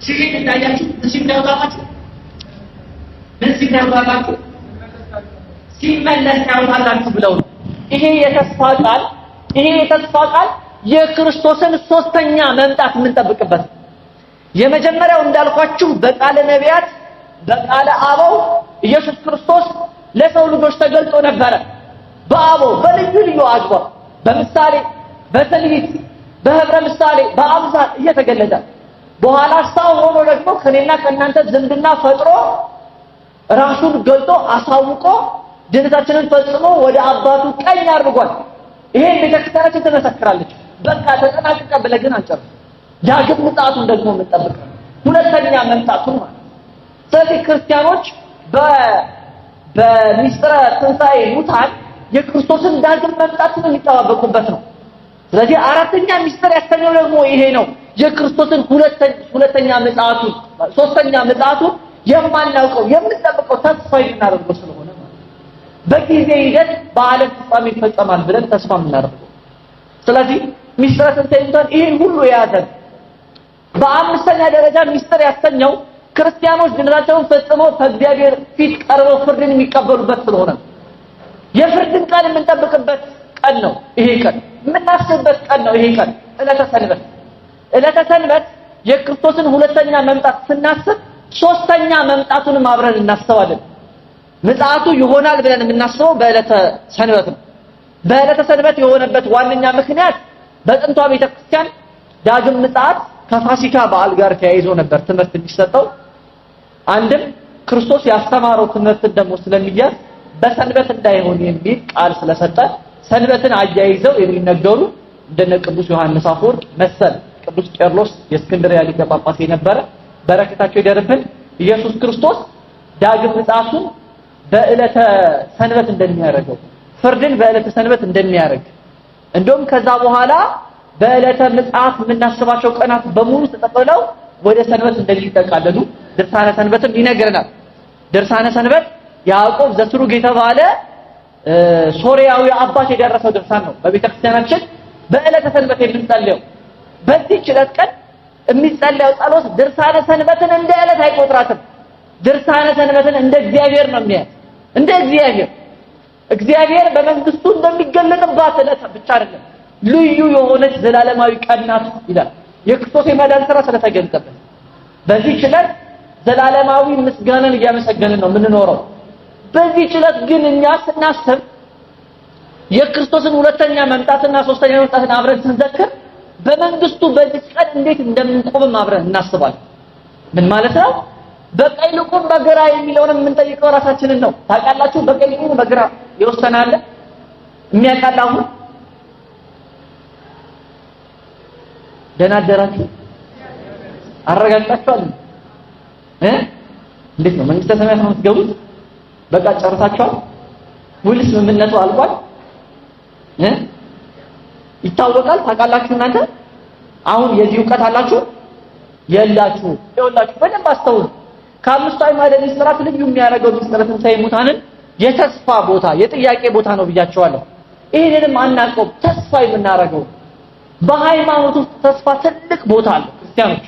ሲሄድ እንዳያችሁ ምን ሲል ታዩታላችሁ? ምን ሲል ታዩታላችሁ? ሲመለስ ታዩታላችሁ ብለው ነው። ይሄ የተስፋ ቃል ይሄ የተስፋ ቃል የክርስቶስን ሶስተኛ መምጣት የምንጠብቅበት ነው። የመጀመሪያው እንዳልኳችሁ በቃለ ነቢያት በቃለ አበው ኢየሱስ ክርስቶስ ለሰው ልጆች ተገልጦ ነበረ። በአበው በልዩ ልዩ አግባብ በምሳሌ፣ በትንቢት፣ በህብረ ምሳሌ፣ በአምሳል እየተገለጠ በኋላ ሰው ሆኖ ደግሞ ከኔና ከእናንተ ዝምድና ፈጥሮ ራሱን ገልጦ አሳውቆ ድነታችንን ፈጽሞ ወደ አባቱ ቀኝ አድርጓል። ይሄን ቤተክርስቲያናችን ትመሰክራለች። በቃ ተጠናቀቀ ብለህ ግን አንጨርስም። ዳግም ምጽአቱን ደግሞ የምንጠብቀው ሁለተኛ መምጣቱን ማለት። ስለዚህ ክርስቲያኖች በሚስጥረ ትንሣኤ ሙታን የክርስቶስን ዳግም መምጣትን የሚጠባበቁበት ነው። ስለዚህ አራተኛ ሚስጥር ያሰኘው ደግሞ ይሄ ነው። የክርስቶስን ሁለተኛ ምጽአቱን ሶስተኛ ምጽአቱን የማናውቀው የምንጠብቀው ተስፋ የምናደርገው ስለሆነ ማለት በጊዜ ሂደት በዓለም ፍጻሜ ይፈጸማል ብለን ተስፋ የምናደርገው። ስለዚህ ሚስጥረ ትንሣኤ ሙታን ይሄን ሁሉ የያዘ ነው። በአምስተኛ ደረጃ ሚስጥር ያሰኘው ክርስቲያኖች ድነታቸውን ፈጽመው ከእግዚአብሔር ፊት ቀርበው ፍርድን የሚቀበሉበት ስለሆነ ነው። የፍርድን ቀን የምንጠብቅበት ቀን ነው ይሄ ቀን፣ የምናስብበት ቀን ነው ይሄ ቀን ዕለተ ሰንበት። ዕለተ ሰንበት የክርስቶስን ሁለተኛ መምጣት ስናስብ ሶስተኛ መምጣቱንም አብረን እናስባለን። ምጽአቱ ይሆናል ብለን የምናስበው በዕለተ ሰንበት ነው። በዕለተ ሰንበት የሆነበት ዋነኛ ምክንያት በጥንቷ ቤተክርስቲያን ዳግም ምጽአት ከፋሲካ በዓል ጋር ተያይዞ ነበር ትምህርት የሚሰጠው። አንድም ክርስቶስ ያስተማረው ትምህርትን ደግሞ ስለሚያዝ በሰንበት እንዳይሆን የሚል ቃል ስለሰጠ ሰንበትን አያይዘው የሚነገሩ እንደነ ቅዱስ ዮሐንስ አፈወርቅ መሰል ቅዱስ ቄርሎስ የእስክንድርያ ሊቀ ጳጳስ የነበረ በረከታቸው ይደርብን። ኢየሱስ ክርስቶስ ዳግም ምጽአቱን በዕለተ ሰንበት እንደሚያደርገው ፍርድን በዕለተ ሰንበት እንደሚያደርግ እንደውም ከዛ በኋላ በዕለተ ምጽአት የምናስባቸው ቀናት በሙሉ ተጠቅልለው ወደ ሰንበት እንደሚጠቃለሉ ድርሳነ ሰንበትም ይነግረናል። ድርሳነ ሰንበት ያዕቆብ ዘስሩግ የተባለ ሶርያዊ አባት የደረሰው ድርሳን ነው። በቤተክርስቲያናችን በዕለተ ሰንበት የምንጸልየው በዚህች ዕለት ቀን የሚጸለየው ጸሎት ድርሳነ ሰንበትን እንደ ዕለት አይቆጥራትም። ድርሳነ ሰንበትን እንደ እግዚአብሔር ነው የሚያት። እንደ እግዚአብሔር እግዚአብሔር በመንግስቱ እንደሚገለጥባት ዕለት ብቻ አይደለም፣ ልዩ የሆነች ዘላለማዊ ቀን ናት ይላል። የክርስቶስ የማዳን ስራ ስለተገለጠበት በዚህ ዕለት ዘላለማዊ ምስጋናን እያመሰገንን ነው የምንኖረው። በዚህ ዕለት ግን እኛ ስናስብ የክርስቶስን ሁለተኛ መምጣትና ሶስተኛ መምጣትን አብረን ስንዘክር በመንግስቱ በዚህ ቀን እንዴት እንደምንቆምም አብረን እናስባለን። ምን ማለት ነው? በቀኝ ልቁም በግራ የሚለውን የምንጠይቀው ራሳችንን ነው። ታውቃላችሁ፣ በቀኝ ልቁም በግራ የወሰነ አለ የሚያውቃል? አሁን ደህና አደራችሁ አረጋግጣችኋል? እንዴት ነው? መንግስተ ሰማያት ነው የምትገቡት? በቃ ጨርሳችኋል? ውል ስምምነቱ አልቋል? ይታወቃል። ታውቃላችሁ እናንተ አሁን የዚህ እውቀት አላችሁ የላችሁ? ይኸውላችሁ በደንብ አስተውሉ። ከአምስቱ አዕማደ ምስጢራት ልዩ የሚያደርገው ምስጢረ ትንሣኤ ሙታንን የተስፋ ቦታ የጥያቄ ቦታ ነው ብያቸዋለሁ። ይሄንንም አናውቀውም። ተስፋ የምናደርገው በሃይማኖት ውስጥ ተስፋ ትልቅ ቦታ አለው። ክርስቲያኖች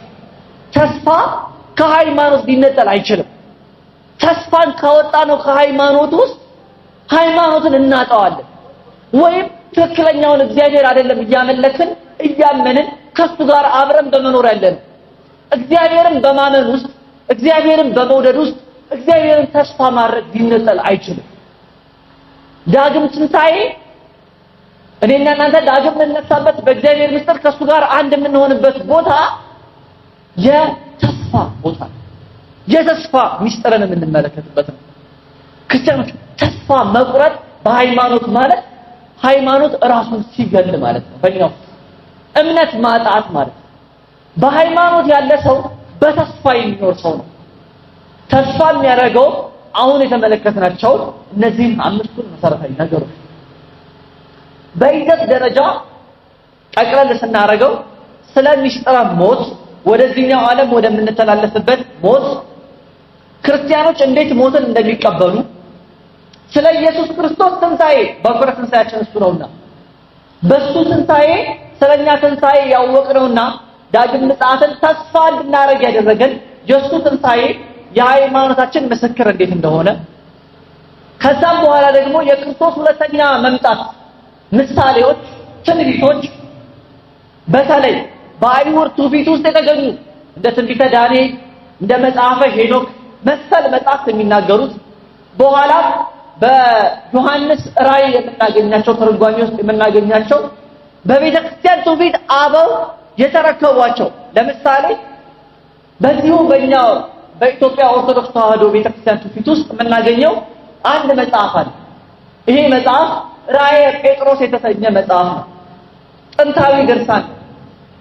ተስፋ ከሃይማኖት ሊነጠል አይችልም። ተስፋን ካወጣ ነው ከሃይማኖት ውስጥ ሃይማኖትን እናጣዋለን። ወይም ትክክለኛውን እግዚአብሔር አይደለም እያመለክን እያመንን ከሱ ጋር አብረን በመኖር ያለን እግዚአብሔርን በማመን ውስጥ እግዚአብሔርን በመውደድ ውስጥ እግዚአብሔርን ተስፋ ማድረግ ሊነጠል አይችልም። ዳግም ትንሣኤ እኔና እናንተ ዳግም የምንነሳበት በእግዚአብሔር ምስጢር ከሱ ጋር አንድ የምንሆንበት ቦታ የተስፋ ቦታ የተስፋ ምስጢርን የምንመለከትበት ነው። ክርስቲያኖች ተስፋ መቁረጥ በሃይማኖት ማለት ሃይማኖት ራሱን ሲገል ማለት ነው። በእኛ ውስጥ እምነት ማጣት ማለት ነው። በሃይማኖት ያለ ሰው በተስፋ የሚኖር ሰው ነው። ተስፋ የሚያደርገው አሁን የተመለከትናቸውን እነዚህን አምስቱን መሰረታዊ ነገሮች በይዘት ደረጃ ጠቅለል ስናደርገው ስለ ምስጢረ ሞት ወደዚህኛው ዓለም ወደምንተላለፍበት ሞት ክርስቲያኖች እንዴት ሞትን እንደሚቀበሉ ስለ ኢየሱስ ክርስቶስ ትንሣኤ በኩረ ትንሣኤያችን እሱ ነውና በሱ ትንሣኤ ስለኛ ትንሣኤ ያወቅነውና ዳግም ምጽአትን ተስፋ እንድናደርግ ያደረገን የእሱ ትንሣኤ የሃይማኖታችን ምስክር እንዴት እንደሆነ፣ ከዛም በኋላ ደግሞ የክርስቶስ ሁለተኛ መምጣት ምሳሌዎች፣ ትንቢቶች በተለይ በአይሁድ ትውፊት ውስጥ የተገኙ እንደ ትንቢተ ዳንኤል፣ እንደ መጽሐፈ ሄኖክ መሰል መጽሐፍት የሚናገሩት፣ በኋላ በዮሐንስ ራእይ የምናገኛቸው ትርጓሜ ውስጥ የምናገኛቸው በቤተ ክርስቲያን ትውፊት አበው የተረከቧቸው፣ ለምሳሌ በዚሁ በእኛ በኢትዮጵያ ኦርቶዶክስ ተዋሕዶ ቤተክርስቲያን ትውፊት ውስጥ የምናገኘው አንድ መጽሐፍ አለ። ይሄ መጽሐፍ ራእየ ጴጥሮስ የተሰኘ መጽሐፍ ነው። ጥንታዊ ድርሳን።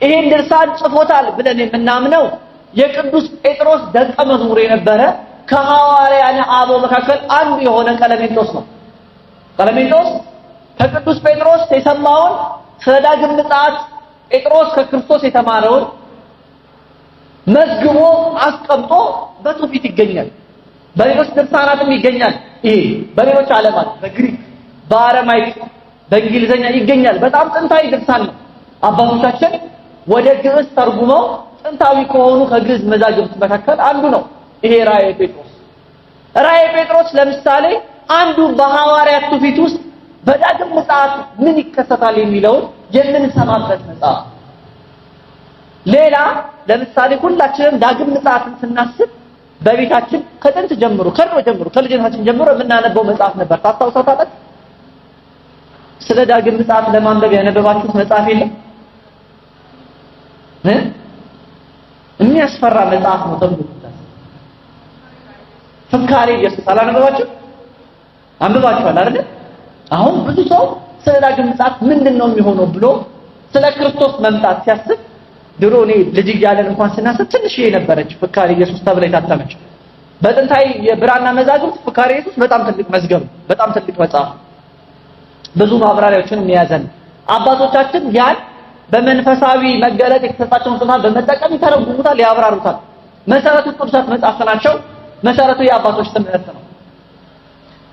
ይሄን ድርሳን ጽፎታል ብለን የምናምነው የቅዱስ ጴጥሮስ ደቀ መዝሙር የነበረ ከሐዋርያን አበው መካከል አንዱ የሆነ ቀለሜንጦስ ነው። ቀለሜንጦስ ከቅዱስ ጴጥሮስ የሰማውን ስለ ዳግም ምጽአት ጴጥሮስ ከክርስቶስ የተማረውን መዝግቦ አስቀምጦ በትውፊት ይገኛል። በሌሎች ድርሳናትም ይገኛል። ይሄ በሌሎች ዓለማት በግሪክ፣ በአረማይክ፣ በእንግሊዘኛ ይገኛል። በጣም ጥንታዊ ድርሳን ነው። አባቶቻችን ወደ ግዕዝ ተርጉመው ጥንታዊ ከሆኑ ከግዕዝ መዛግብት መካከል አንዱ ነው ይሄ ራእየ ጴጥሮስ። ራእየ ጴጥሮስ ለምሳሌ አንዱ በሐዋርያት ትውፊት ውስጥ በዳግም ምጽአት ምን ይከሰታል የሚለውን የምንሰማበት መጽሐፍ። ሌላ ለምሳሌ ሁላችንም ዳግም ምጽአትን ስናስብ በቤታችን ከጥንት ጀምሮ ከድሮ ጀምሮ ከልጅነታችን ጀምሮ የምናነበው መጽሐፍ ነበር። ታስታውሳታለህ? ስለ ዳግም ምጽአት ለማንበብ ያነበባችሁት መጽሐፍ የለም? የሚያስፈራ መጽሐፍ ነው ተብሎ ፍካሬ ኢየሱስ አላነበባችሁ? አንብባችኋል አይደል? አሁን ብዙ ሰው ስለ ዳግም ምጽአት ምንድን ነው የሚሆነው ብሎ ስለ ክርስቶስ መምጣት ሲያስብ፣ ድሮ እኔ ልጅ እያለን እንኳን ስናስብ ትንሽዬ ነበረች ፍካሬ ኢየሱስ ተብላ የታተመች። በጥንታዊ የብራና መዛግብት ፍካሬ ኢየሱስ በጣም ትልቅ መዝገብ፣ በጣም ትልቅ መጽሐፍ፣ ብዙ ማብራሪያዎችን የያዘ ነው። አባቶቻችን ያን በመንፈሳዊ መገለጥ የተሰጣቸውን ስጦታ በመጠቀም ይተረጉሙታል፣ ያብራሩታል። መሰረቱ ቅዱሳት መጻሕፍት ናቸው። መሰረቱ የአባቶች ትምህርት ነው።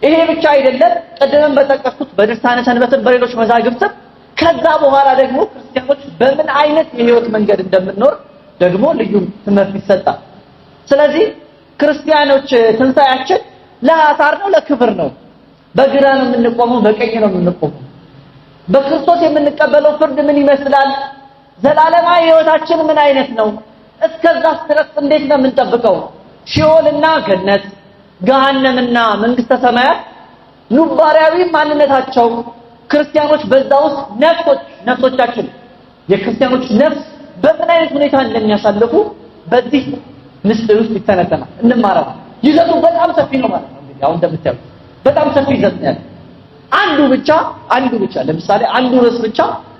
ይሄ ብቻ አይደለም። ቅድምም በጠቀስኩት በድርሳነ ሰንበትም በሌሎች መዛግብትም፣ ከዛ በኋላ ደግሞ ክርስቲያኖች በምን አይነት የህይወት መንገድ እንደምንኖር ደግሞ ልዩ ትምህርት ይሰጣል። ስለዚህ ክርስቲያኖች ትንሣኤያችን ለአሳር ነው፣ ለክብር ነው። በግራ ነው የምንቆመው፣ በቀኝ ነው የምንቆመው። በክርስቶስ የምንቀበለው ፍርድ ምን ይመስላል? ዘላለማዊ ህይወታችን ምን አይነት ነው? እስከዛስ ድረስ እንዴት ነው የምንጠብቀው? ሲኦልና ገነት፣ ገሃነምና መንግስተ ሰማያት ኑባሪያዊ ማንነታቸው፣ ክርስቲያኖች በዛ ውስጥ ነፍሶቻችን የክርስቲያኖች ነፍስ በምን አይነት ሁኔታ እንደሚያሳልፉ በዚህ ምስጢር ውስጥ ይተነተናል፣ እንማራለን። ይዘቱ በጣም ሰፊ ነው ማለት ነው። እንግዲህ አሁን እንደምታዩት በጣም ሰፊ ይዘት ነው ያለው። አንዱ ብቻ ለምሳሌ አንዱ ርዕስ ብቻ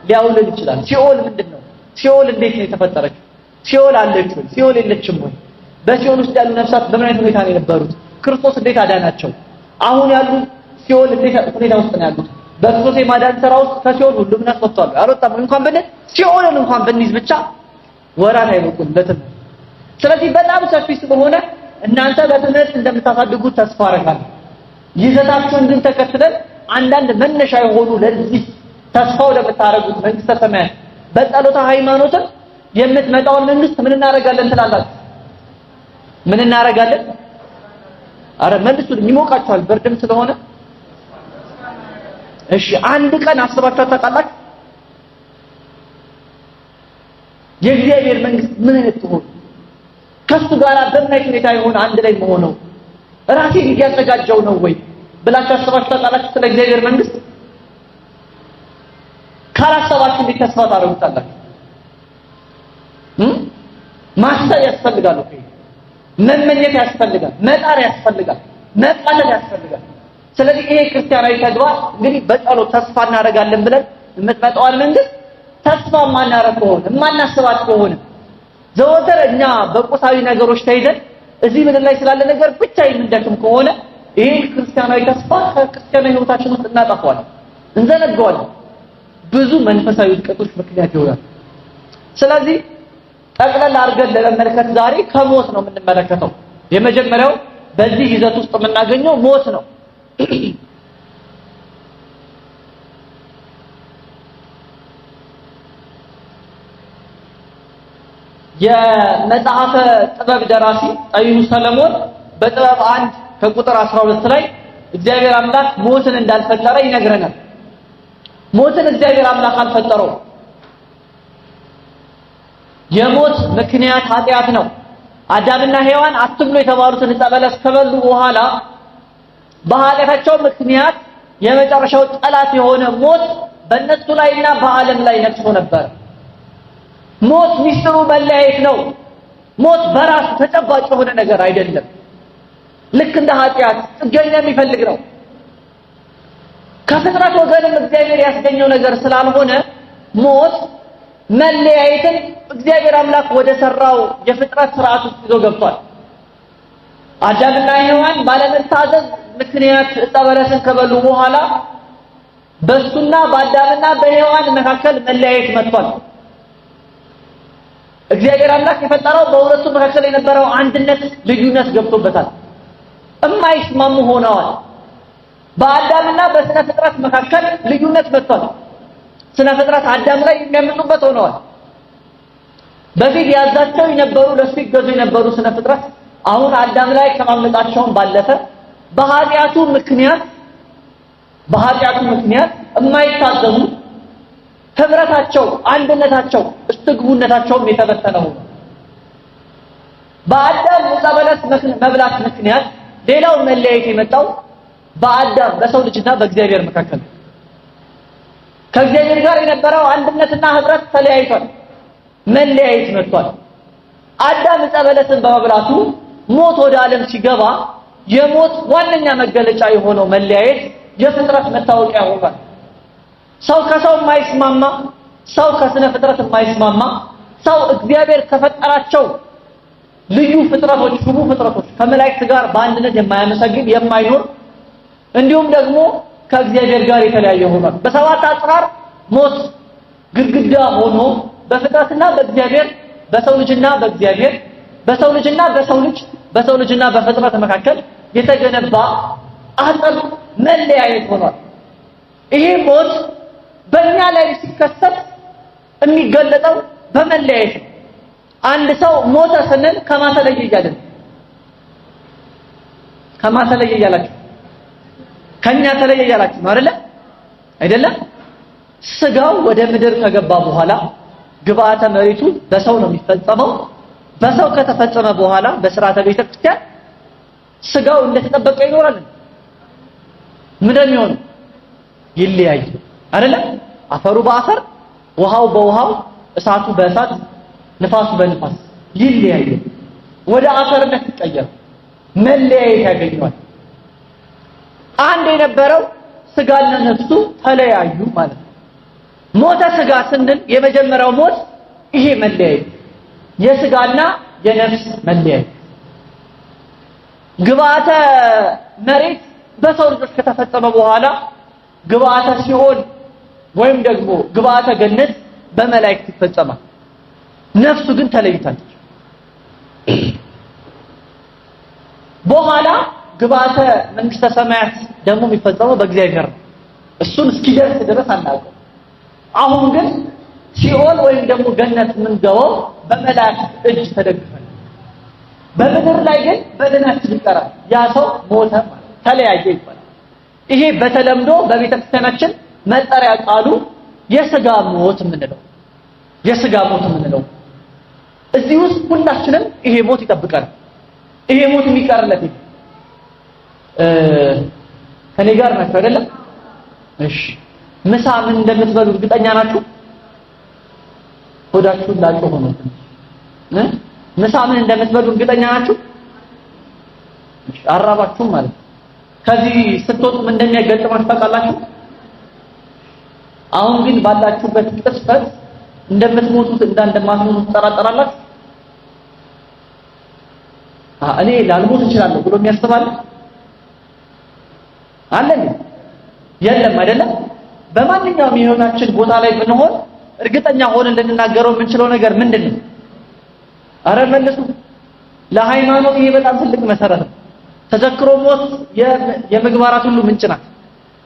ሊያውልን ይችላል። ሲኦል ምንድን ነው? ሲኦል እንዴት ነው የተፈጠረችው? ሲኦል አለች ወይ? ሲኦል የለችም ወይ? በሲኦል ውስጥ ያሉ ነፍሳት በምን አይነት ሁኔታ ነው የነበሩት? ክርስቶስ እንዴት አዳናቸው? አሁን ያሉ ሲኦል እንዴት ሁኔታ ውስጥ ነው ያሉት? በክርስቶስ የማዳን ስራ ውስጥ ከሲኦል ሁሉም ነፍስ ወጥቷል አልወጣም እንኳን ብንል፣ ሲኦልን እንኳን ብንይዝ ብቻ ወራት አይበቁም ለትምህርት። ስለዚህ በጣም ሰፊ ስለሆነ እናንተ በትምህርት እንደምታሳድጉት ተስፋ አደርጋለሁ። ይዘታችሁን ግን ተከትለን አንዳንድ መነሻ የሆኑ ለዚህ ተስፋው ለምታደርጉት መንግስተ ሰማያት በጸሎተ ሃይማኖትም የምትመጣውን መንግስት ምን እናደርጋለን ትላላችሁ? ምን እናደርጋለን? አረ መልሱልኝ፣ ይሞቃችኋል ብርድም ስለሆነ። እሺ፣ አንድ ቀን አስባችሁ ታውቃላችሁ? የእግዚአብሔር መንግስት ምን አይነት ትሆን? ከሱ ጋር በምን አይነት ሁኔታ ይሆን አንድ ላይ መሆነው? ራሴን እያዘጋጀው ነው ወይ ብላችሁ አስባችሁ ታውቃላችሁ? ስለ እግዚአብሔር መንግስት ካላሰባችሁ እንዴት ተስፋ ታደርጉታላችሁ? ማሰብ ያስፈልጋል እኮ፣ መመኘት ያስፈልጋል፣ መጣር ያስፈልጋል፣ መቃተል ያስፈልጋል። ስለዚህ ይሄ ክርስቲያናዊ ተግባር እንግዲህ በጸሎት ተስፋ እናደርጋለን ብለን የምትመጣዋን መንግስት ተስፋ የማናደርግ ከሆነ፣ የማናስባት ከሆነ፣ ዘወትር እኛ በቁሳዊ ነገሮች ተይዘን እዚህ ምድር ላይ ስላለ ነገር ብቻ የምንደክም ከሆነ ይሄ ክርስቲያናዊ ተስፋ ከክርስቲያናዊ ሕይወታችን ውስጥ እናጠፋዋለን፣ እንዘነጋዋለን። ብዙ መንፈሳዊ ውድቀቶች ምክንያት ይሆናል። ስለዚህ ጠቅለል አድርገን ለመመልከት ዛሬ ከሞት ነው የምንመለከተው። የመጀመሪያው በዚህ ይዘት ውስጥ የምናገኘው ሞት ነው። የመጽሐፈ ጥበብ ደራሲ ጠቢቡ ሰለሞን በጥበብ 1 ከቁጥር 12 ላይ እግዚአብሔር አምላክ ሞትን እንዳልፈጠረ ይነግረናል። ሞትን እግዚአብሔር አምላክ አልፈጠረውም። የሞት ምክንያት ኃጢአት ነው። አዳምና ሔዋን አትብሉ የተባሉትን ዕፀ በለስ ከበሉ በኋላ በኃጢአታቸው ምክንያት የመጨረሻው ጠላት የሆነ ሞት በእነሱ ላይና በዓለም ላይ ነግሶ ነበር። ሞት ሚስጥሩ መለያየት ነው። ሞት በራሱ ተጨባጭ የሆነ ነገር አይደለም። ልክ እንደ ኃጢአት ጥገኛ የሚፈልግ ነው። ከፍጥረት ወገንም እግዚአብሔር ያስገኘው ነገር ስላልሆነ ሞት መለያየትን እግዚአብሔር አምላክ ወደ ሰራው የፍጥረት ስርዓት ውስጥ ይዞ ገብቷል። አዳምና ሔዋን ባለመታዘዝ ምክንያት ዕፀ በለስን ከበሉ በኋላ በሱና በአዳምና በሔዋን መካከል መለያየት መጥቷል። እግዚአብሔር አምላክ የፈጠረው በሁለቱ መካከል የነበረው አንድነት ልዩነት ገብቶበታል። እማይስማሙ ሆነዋል። በአዳምና በስነ ፍጥረት መካከል ልዩነት መጥቷል። ስነ ፍጥረት አዳም ላይ የሚያምፁበት ሆነዋል። በፊት ያዛቸው የነበሩ ለሱ ይገዙ የነበሩ ስነ ፍጥረት አሁን አዳም ላይ ከማመጣቸውን ባለፈ በኃጢአቱ ምክንያት የማይታዘዙ ህብረታቸው፣ አንድነታቸው፣ እስትግቡነታቸውም የተበተነ ሆነ። በአዳም ዕፀ በለስ መብላት ምክንያት ሌላው መለያየት የመጣው በአዳም በሰው ልጅና በእግዚአብሔር መካከል ከእግዚአብሔር ጋር የነበረው አንድነትና ህብረት ተለያይቷል። መለያየት መጥቷል። አዳም ዕፀ በለስን በመብላቱ ሞት ወደ ዓለም ሲገባ የሞት ዋነኛ መገለጫ የሆነው መለያየት የፍጥረት መታወቂያ ሆኗል። ሰው ከሰው የማይስማማ፣ ሰው ከስነ ፍጥረት የማይስማማ፣ ሰው እግዚአብሔር ከፈጠራቸው ልዩ ፍጥረቶች ህቡ ፍጥረቶች ከመላእክት ጋር በአንድነት የማያመሰግን የማይኖር እንዲሁም ደግሞ ከእግዚአብሔር ጋር የተለያየ ሆኗል። በሰባት አጽራር ሞት ግድግዳ ሆኖ በፍጥረትና በእግዚአብሔር በሰው ልጅና በእግዚአብሔር በሰው ልጅና በሰው ልጅ በሰው ልጅና በፍጥረት መካከል የተገነባ አጥር መለያየት ሆኗል። ይሄ ሞት በእኛ ላይ ሲከሰት የሚገለጠው በመለያየት ነው። አንድ ሰው ሞተ ስንል ከማተለየ እያለን ከማተለየ እያላችሁ ከኛ ተለየ እያላችሁ ነው አይደለ? አይደለም። ስጋው ወደ ምድር ከገባ በኋላ ግብአተ መሬቱ በሰው ነው የሚፈጸመው። በሰው ከተፈጸመ በኋላ በስርዓተ ቤተክርስቲያን ስጋው እንደተጠበቀ ይኖራል። ምንድን ነው የሚሆነው? ይለያይ አይደለ? አፈሩ በአፈር፣ ውሃው በውሃው፣ እሳቱ በእሳት፣ ንፋሱ በንፋስ ይለያይ። ወደ አፈርነት ይቀየራል። መለያየት ያገኘዋል። አንድ የነበረው ስጋና ነፍሱ ተለያዩ ማለት ነው። ሞተ ስጋ ስንል የመጀመሪያው ሞት ይሄ መለያየት የስጋና የነፍስ መለያየት። ግብአተ መሬት በሰው ልጆች ከተፈጸመ በኋላ ግብአተ ሲኦል ወይም ደግሞ ግብአተ ገነት በመላእክት ይፈጸማል። ነፍሱ ግን ተለይታለች። በኋላ ግብአተ መንግስተ ሰማያት ደግሞ የሚፈጸመው በእግዚአብሔር ነው። እሱን እስኪደርስ ድረስ አናውቀው። አሁን ግን ሲኦል ወይም ደግሞ ገነት የምንገባው በመላእክት እጅ ተደግፈን፣ በምድር ላይ ግን በደናችን ይቀራል። ያ ሰው ሞተ ማለት ተለያየ ይባላል። ይሄ በተለምዶ በቤተክርስቲያናችን መጠሪያ ቃሉ የስጋ ሞት የምንለው የስጋ ሞት የምንለው። እዚህ ውስጥ ሁላችንም ይሄ ሞት ይጠብቀናል። ይሄ ሞት የሚቀርለት ከኔ ጋር ናችሁ አይደለም? እሺ፣ ምሳ ምን እንደምትበሉ እርግጠኛ ናችሁ? ሆዳችሁን ላጮ ሆኖ ምሳ ምን እንደምትበሉ እርግጠኛ ናችሁ? እሺ፣ አራባችሁም ማለት ከዚህ ስትወጡ ምን እንደሚያጋጥማችሁ ታውቃላችሁ? አሁን ግን ባላችሁበት ቅጽበት እንደምትሞቱት እንደማትሞቱት ትጠራጠራላችሁ? እኔ ላልሞት እችላለሁ ብሎ የሚያስብ አለ አለ? የለም አይደለም። በማንኛውም የህይወታችን ቦታ ላይ ብንሆን እርግጠኛ ሆነን ልንናገረው የምንችለው ነገር ምንድን ነው? አረ መልሱ። ለሃይማኖት ይሄ በጣም ትልቅ መሰረት ነው። ተዘክሮ ሞት የምግባራት ሁሉ ምንጭ ናት።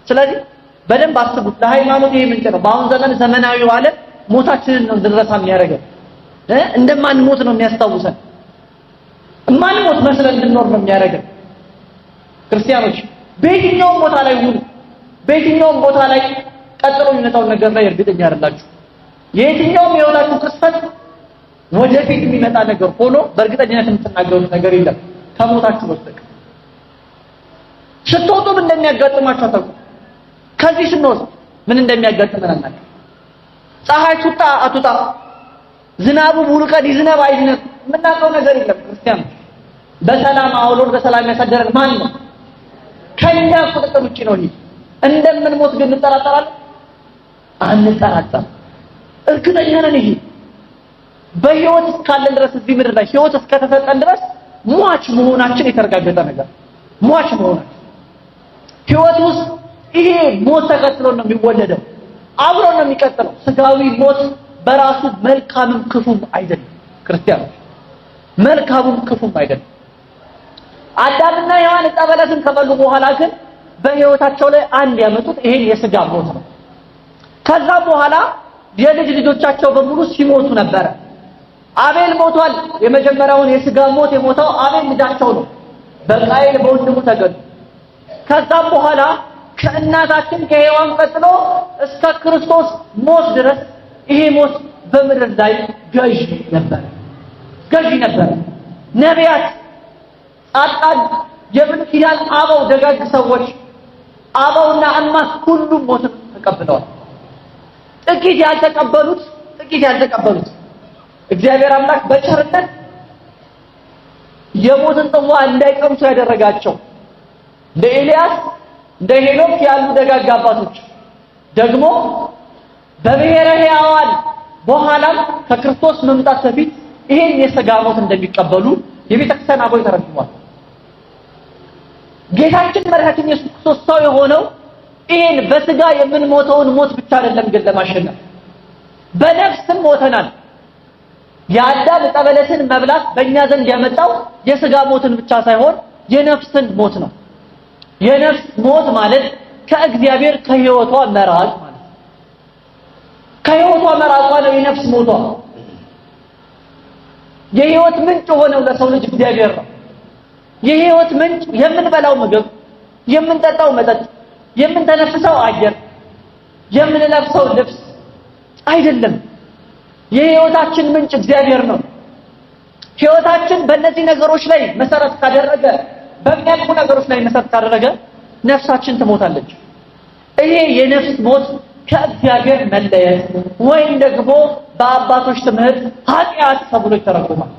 ስለዚህ በደንብ አስቡት። ለሃይማኖት ይሄ ምንጭ ነው። በአሁን ዘመን ዘመናዊው ዓለም ሞታችንን ነው እንድንረሳ የሚያደርገው። እንደማንሞት ነው የሚያስታውሰን። እማንሞት መስለን እንድንኖር ነው የሚያደርገን። ክርስቲያኖች በየትኛውም ቦታ ላይ ሁኑ፣ በየትኛውም ቦታ ላይ ቀጥሎ የሚመጣውን ነገር ላይ እርግጠኛ አይደላችሁ። የየትኛውም የህይወታችሁ ቅጽበት ወደፊት የሚመጣ ነገር ሆኖ በእርግጠኝነት የምትናገሩት ነገር የለም ከሞታችሁ በስተቀር። ስትወጡ ምን እንደሚያጋጥማችሁ አታውቁም። ከዚህ ስንወስድ ምን እንደሚያጋጥመን አናውቅም። ፀሐይ ትውጣ አትውጣ፣ ዝናቡ ሙሉ ቀን ይዝነብ አይዝነብ የምናውቀው ነገር የለም። ክርስቲያኖች በሰላም አውሎን በሰላም ያሳደረን ማን ነው? ከኛ ቁጥጥር ውጪ ነው። ይሄ እንደምንሞት ግን እንጠራጠራለን? አንጠራጠርም። እርግጠኛ ነን። ይሄ በህይወት እስካለን ድረስ እዚህ ምድር ላይ ህይወት እስከተሰጠን ድረስ ሟች መሆናችን የተረጋገጠ ነገር፣ ሟች መሆናችን ህይወት ውስጥ ይሄ ሞት ተከትሎ ነው የሚወለደው፣ አብሮ ነው የሚቀጥለው። ስጋዊ ሞት በራሱ መልካምም ክፉም አይደለም። ክርስቲያኖች መልካሙም ክፉም አይደለም። አዳምና ሔዋን ዕፀ በለስን ከበሉ በኋላ ግን በህይወታቸው ላይ አንድ ያመጡት ይሄን የስጋ ሞት ነው። ከዛ በኋላ የልጅ ልጆቻቸው በሙሉ ሲሞቱ ነበረ። አቤል ሞቷል። የመጀመሪያውን የስጋ ሞት የሞተው አቤል ልጃቸው ነው። በቃየል በወንድሙ ተገድሎ ከዛም በኋላ ከእናታችን ከሔዋን ቀጥሎ እስከ ክርስቶስ ሞት ድረስ ይሄ ሞት በምድር ላይ ገዢ ነበር፣ ገዢ ነበር። ነቢያት፣ ጻድቃን፣ የብሉይ ኪዳን አበው ደጋግ ሰዎች አበውና እማት ሁሉም ሞትን ተቀብለዋል። ጥቂት ያልተቀበሉት እግዚአብሔር አምላክ በቸርነት የሞትን ጽዋ እንዳይቀምሱ ያደረጋቸው እንደ ኤልያስ እንደ ሄኖክ ያሉ ደጋግ አባቶች ደግሞ በብሔረ ሕያዋን በኋላም ከክርስቶስ መምጣት በፊት ይሄን የሥጋ ሞት እንደሚቀበሉ የቤተክርስቲያን አበው ተረድተዋል። ጌታችን መድኃኒታችን ኢየሱስ ክርስቶስ ሰው የሆነው ይሄን በሥጋ የምንሞተውን ሞት ብቻ አይደለም፣ ግን ለማሸነፍ በነፍስም ሞተናል። የአዳም ዕፀ በለስን መብላት በእኛ ዘንድ ያመጣው የሥጋ ሞትን ብቻ ሳይሆን የነፍስን ሞት ነው። የነፍስ ሞት ማለት ከእግዚአብሔር ከሕይወቷ መራቅ ማለት ነው። ከሕይወቷ መራቋ ነው የነፍስ ሞቷ። የሕይወት ምንጭ ሆነው ለሰው ልጅ እግዚአብሔር ነው። የሕይወት ምንጭ የምንበላው ምግብ፣ የምንጠጣው መጠጥ፣ የምንተነፍሰው አየር፣ የምንለብሰው ልብስ አይደለም። የሕይወታችን ምንጭ እግዚአብሔር ነው። ሕይወታችን በእነዚህ ነገሮች ላይ መሰረት ካደረገ፣ በሚያልፉ ነገሮች ላይ መሰረት ካደረገ ነፍሳችን ትሞታለች። ይሄ የነፍስ ሞት ከእግዚአብሔር መለየት ወይም ደግሞ በአባቶች ትምህርት ኃጢአት ተብሎ ይተረጎማል።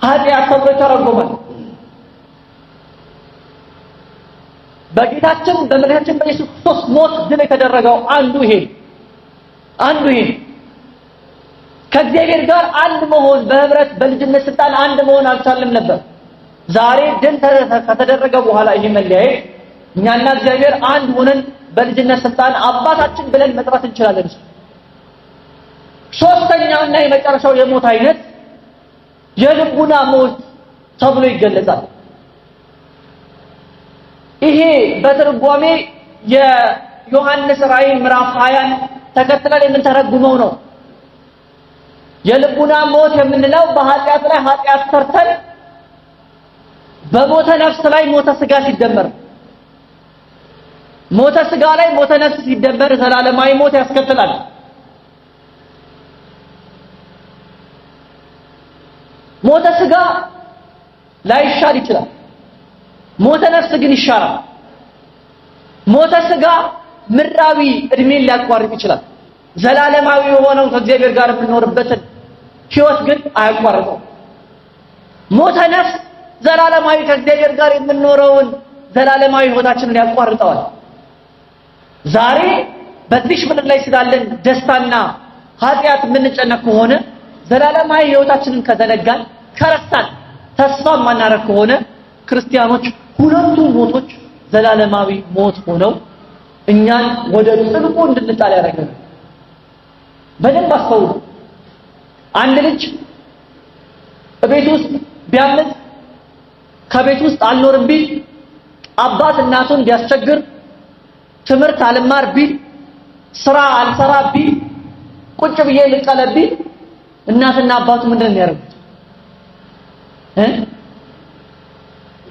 ኃጢአት ተብሎ ይተረጎማል። በጌታችን በመድኃኒታችን በኢየሱስ ክርስቶስ ሞት ድል የተደረገው አንዱ ይሄ ከእግዚአብሔር ጋር አንድ መሆን በህብረት በልጅነት ስልጣን አንድ መሆን አልቻልንም ነበር። ዛሬ ድል ከተደረገ በኋላ ይሄ መለያየት እኛና እግዚአብሔር አንድ ሆነን በልጅነት ስልጣን አባታችን ብለን መጥራት እንችላለን። ሶስተኛውና የመጨረሻው የሞት አይነት የልቡና ሞት ተብሎ ይገለጻል። ይሄ በትርጓሜ የዮሐንስ ራእይ ምዕራፍ 20 ተከትለን የምንተረጉመው ነው። የልቡና ሞት የምንለው በኃጢአት ላይ ኃጢአት ሰርተን በሞተ ነፍስ ላይ ሞተ ስጋ ሲደመር፣ ሞተ ስጋ ላይ ሞተ ነፍስ ሲደመር ዘላለማዊ ሞት ያስከትላል። ሞተ ስጋ ላይሻር ይችላል። ሞተ ነፍስ ግን ይሻራል። ሞተ ስጋ ምድራዊ እድሜን ሊያቋርጥ ይችላል። ዘላለማዊ የሆነው ከእግዚአብሔር ጋር የምንኖርበትን ሕይወት ግን አያቋርጠውም። ሞተ ነፍስ ዘላለማዊ ከእግዚአብሔር ጋር የምንኖረውን ዘላለማዊ ሕይወታችንን ያቋርጠዋል። ዛሬ በዚህ ምድር ላይ ስላለን ደስታና ኃጢአት የምንጨነቅ ከሆነ ዘላለማዊ ሕይወታችንን ከዘነጋን፣ ከረሳን፣ ተስፋ የማናደርግ ከሆነ ክርስቲያኖች ሁለቱ ሞቶች ዘላለማዊ ሞት ሆነው እኛን ወደ ጥልቁ እንድንጣል ያደርገናል። በደንብ አስተውሉ። አንድ ልጅ ቤት ውስጥ ቢያምፅ፣ ከቤት ውስጥ አልኖርም ቢል፣ አባት እናቱን ቢያስቸግር፣ ትምህርት አልማር ቢል፣ ስራ አልሰራ ቢል፣ ቁጭ ብዬ ልቀለብ ቢል እናትና አባቱ ምንድን ነው የሚያደርጉት?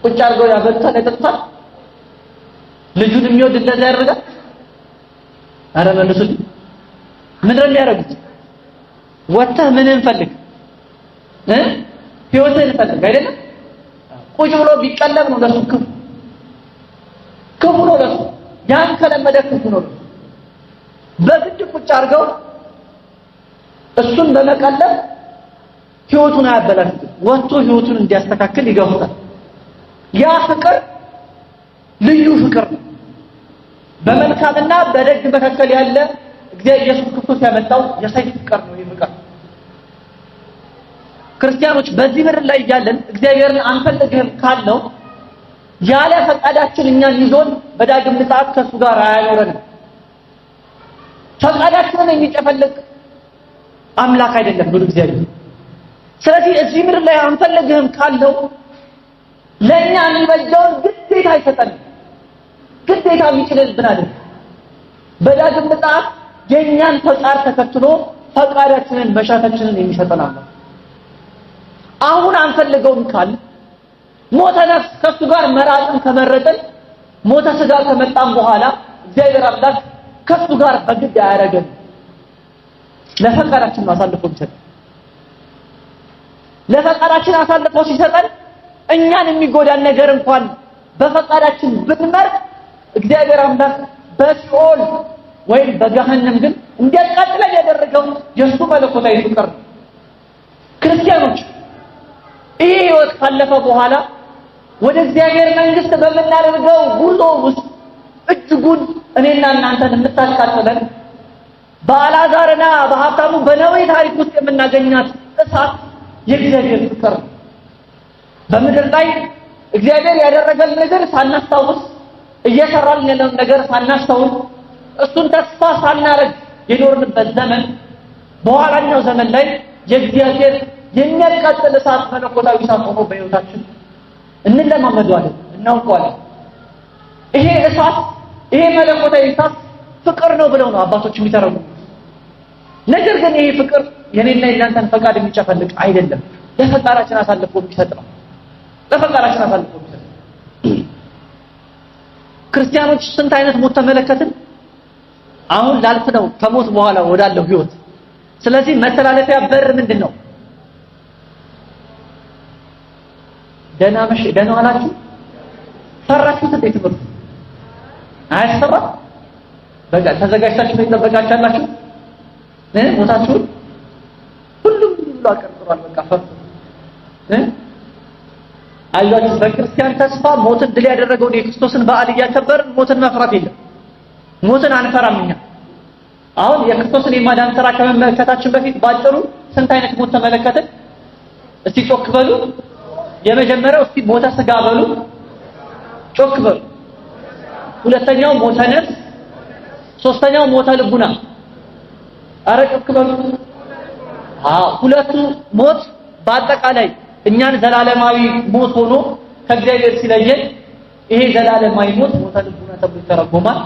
ቁጭ አድርገው ያበሉታል፣ ያጠጡታል። ልጁን የሚወድ እንደዛ ያደርጋል? ኧረ መልሱልኝ። ምንድን ነው የሚያደርጉት? ወጥተህ ምንህን ፈልግ፣ ህይወትህን ፈልግ አይደለም? ቁጭ ብሎ ቢቀለብ ነው ለሱ ክፉ፣ ክፉ ነው ለሱ። ያን ከለመደ ክፉ ነው ለሱ። በግድ ቁጭ አድርገው እሱን በመቀለብ ህይወቱን አያበላሹትም። ወጥቶ ህይወቱን እንዲያስተካክል ይገፉታል። ያ ፍቅር ልዩ ፍቅር ነው። በመልካምና በደግ መካከል ያለ እግዚአብሔር ኢየሱስ ክርስቶስ ያመጣው የሰይፍ ፍቅር ነው። ይህ ፍቅር ክርስቲያኖች በዚህ ምድር ላይ እያለን እግዚአብሔርን አንፈልግህም ካልነው ያለ ፈቃዳችን እኛን ይዞን በዳግም ምጽአት ከእሱ ጋር አያኖረንም። ፈቃዳችንን የሚጨፈልቅ አምላክ አይደለም ብሎ እግዚአብሔር። ስለዚህ እዚህ ምድር ላይ አንፈልግህም ካልነው ለእኛ የሚበጀውን ግዴታ አይሰጠንም። ግዴታ የሚጭንብን አይደለም። በዳግም ምጽአት የእኛን ፈቃድ ተከትሎ ፈቃዳችንን መሻታችንን የሚሰጠን አምላክ። አሁን አንፈልገውም ካል ሞተ ነፍስ ከሱ ጋር መራቅን ከመረጥን ሞተ ስጋ ከመጣም በኋላ እግዚአብሔር አምላክ ከሱ ጋር በግድ አያደርገን። ለፈቃዳችን አሳልፎ ይሰጠን። ለፈቃዳችን አሳልፎ ሲሰጠን እኛን የሚጎዳን ነገር እንኳን በፈቃዳችን ብንመርጥ እግዚአብሔር አምላክ በሲኦል ወይም በገሃነም ግን እንዲያቃጥለን ያደረገው የእሱ መለኮታዊ ፍቅር ነው። ክርስቲያኖች ይሄ ህይወት ካለፈ በኋላ ወደ እግዚአብሔር መንግስት በምናደርገው ጉዞ ውስጥ እጅጉን እኔና እናንተን የምታቃጥለን በአልዓዛርና በሀብታሙ በነዌ ታሪክ ውስጥ የምናገኛት እሳት የእግዚአብሔር ፍቅር ነው። በምድር ላይ እግዚአብሔር ያደረገልን ነገር ሳናስታውስ፣ እየሰራልን ያለውን ነገር ሳናስተውል፣ እሱን ተስፋ ሳናረግ የኖርንበት ዘመን በኋላኛው ዘመን ላይ የእግዚአብሔር የሚያቃጥል እሳት መለኮታዊ እሳት ሆኖ በህይወታችን እንለማመደዋለን፣ እናውቀዋለን። ይሄ እሳት ይሄ መለኮታዊ እሳት ፍቅር ነው ብለው ነው አባቶች የሚተረጉሙት። ነገር ግን ይሄ ፍቅር የኔና የእናንተን ፈቃድ የሚጨፈልቅ አይደለም። ለፈቃዳችን አሳልፎ የሚሰጥ ነው። ለፈቃዳችን አሳልፎ የሚሰጥ ነው። ክርስቲያኖች ስንት አይነት ሞት ተመለከትን? አሁን ላልፍ ነው ከሞት በኋላ ወዳለው ህይወት። ስለዚህ መተላለፊያ በር ምንድን ነው? ደህና መሽ ደህና ዋላችሁ? ፈራችሁት እንዴ? ትምህርቱ አያስፈራም? በቃ ተዘጋጅታችሁ ነው የጠበቃችሁ ያላችሁ? ሞታችሁን ሁሉም ብሎ አቀርቅሯል። በቃ ፈርቶ አይዟችሁ። በክርስቲያን ተስፋ ሞትን ድል ያደረገውን የክርስቶስን በዓል እያከበርን ሞትን መፍራት የለም። ሞትን አንፈራም እኛ። አሁን የክርስቶስን የማዳን ስራ ከመመልከታችን በፊት ባጭሩ ስንት አይነት ሞት ተመለከትን? እስቲ ጮክ በሉ። የመጀመሪያው እስቲ ሞተ ስጋ በሉ፣ ጮክ በሉ። ሁለተኛው ሞተ ነፍስ፣ ሶስተኛው ሞተ ልቡና። ኧረ ጮክ በሉ። አዎ ሁለቱ ሞት በአጠቃላይ እኛን ዘላለማዊ ሞት ሆኖ ከእግዚአብሔር ሲለየን ይሄ ዘላለማዊ ሞት ሞተ ልቡና ተብሎ ይተረጎማል።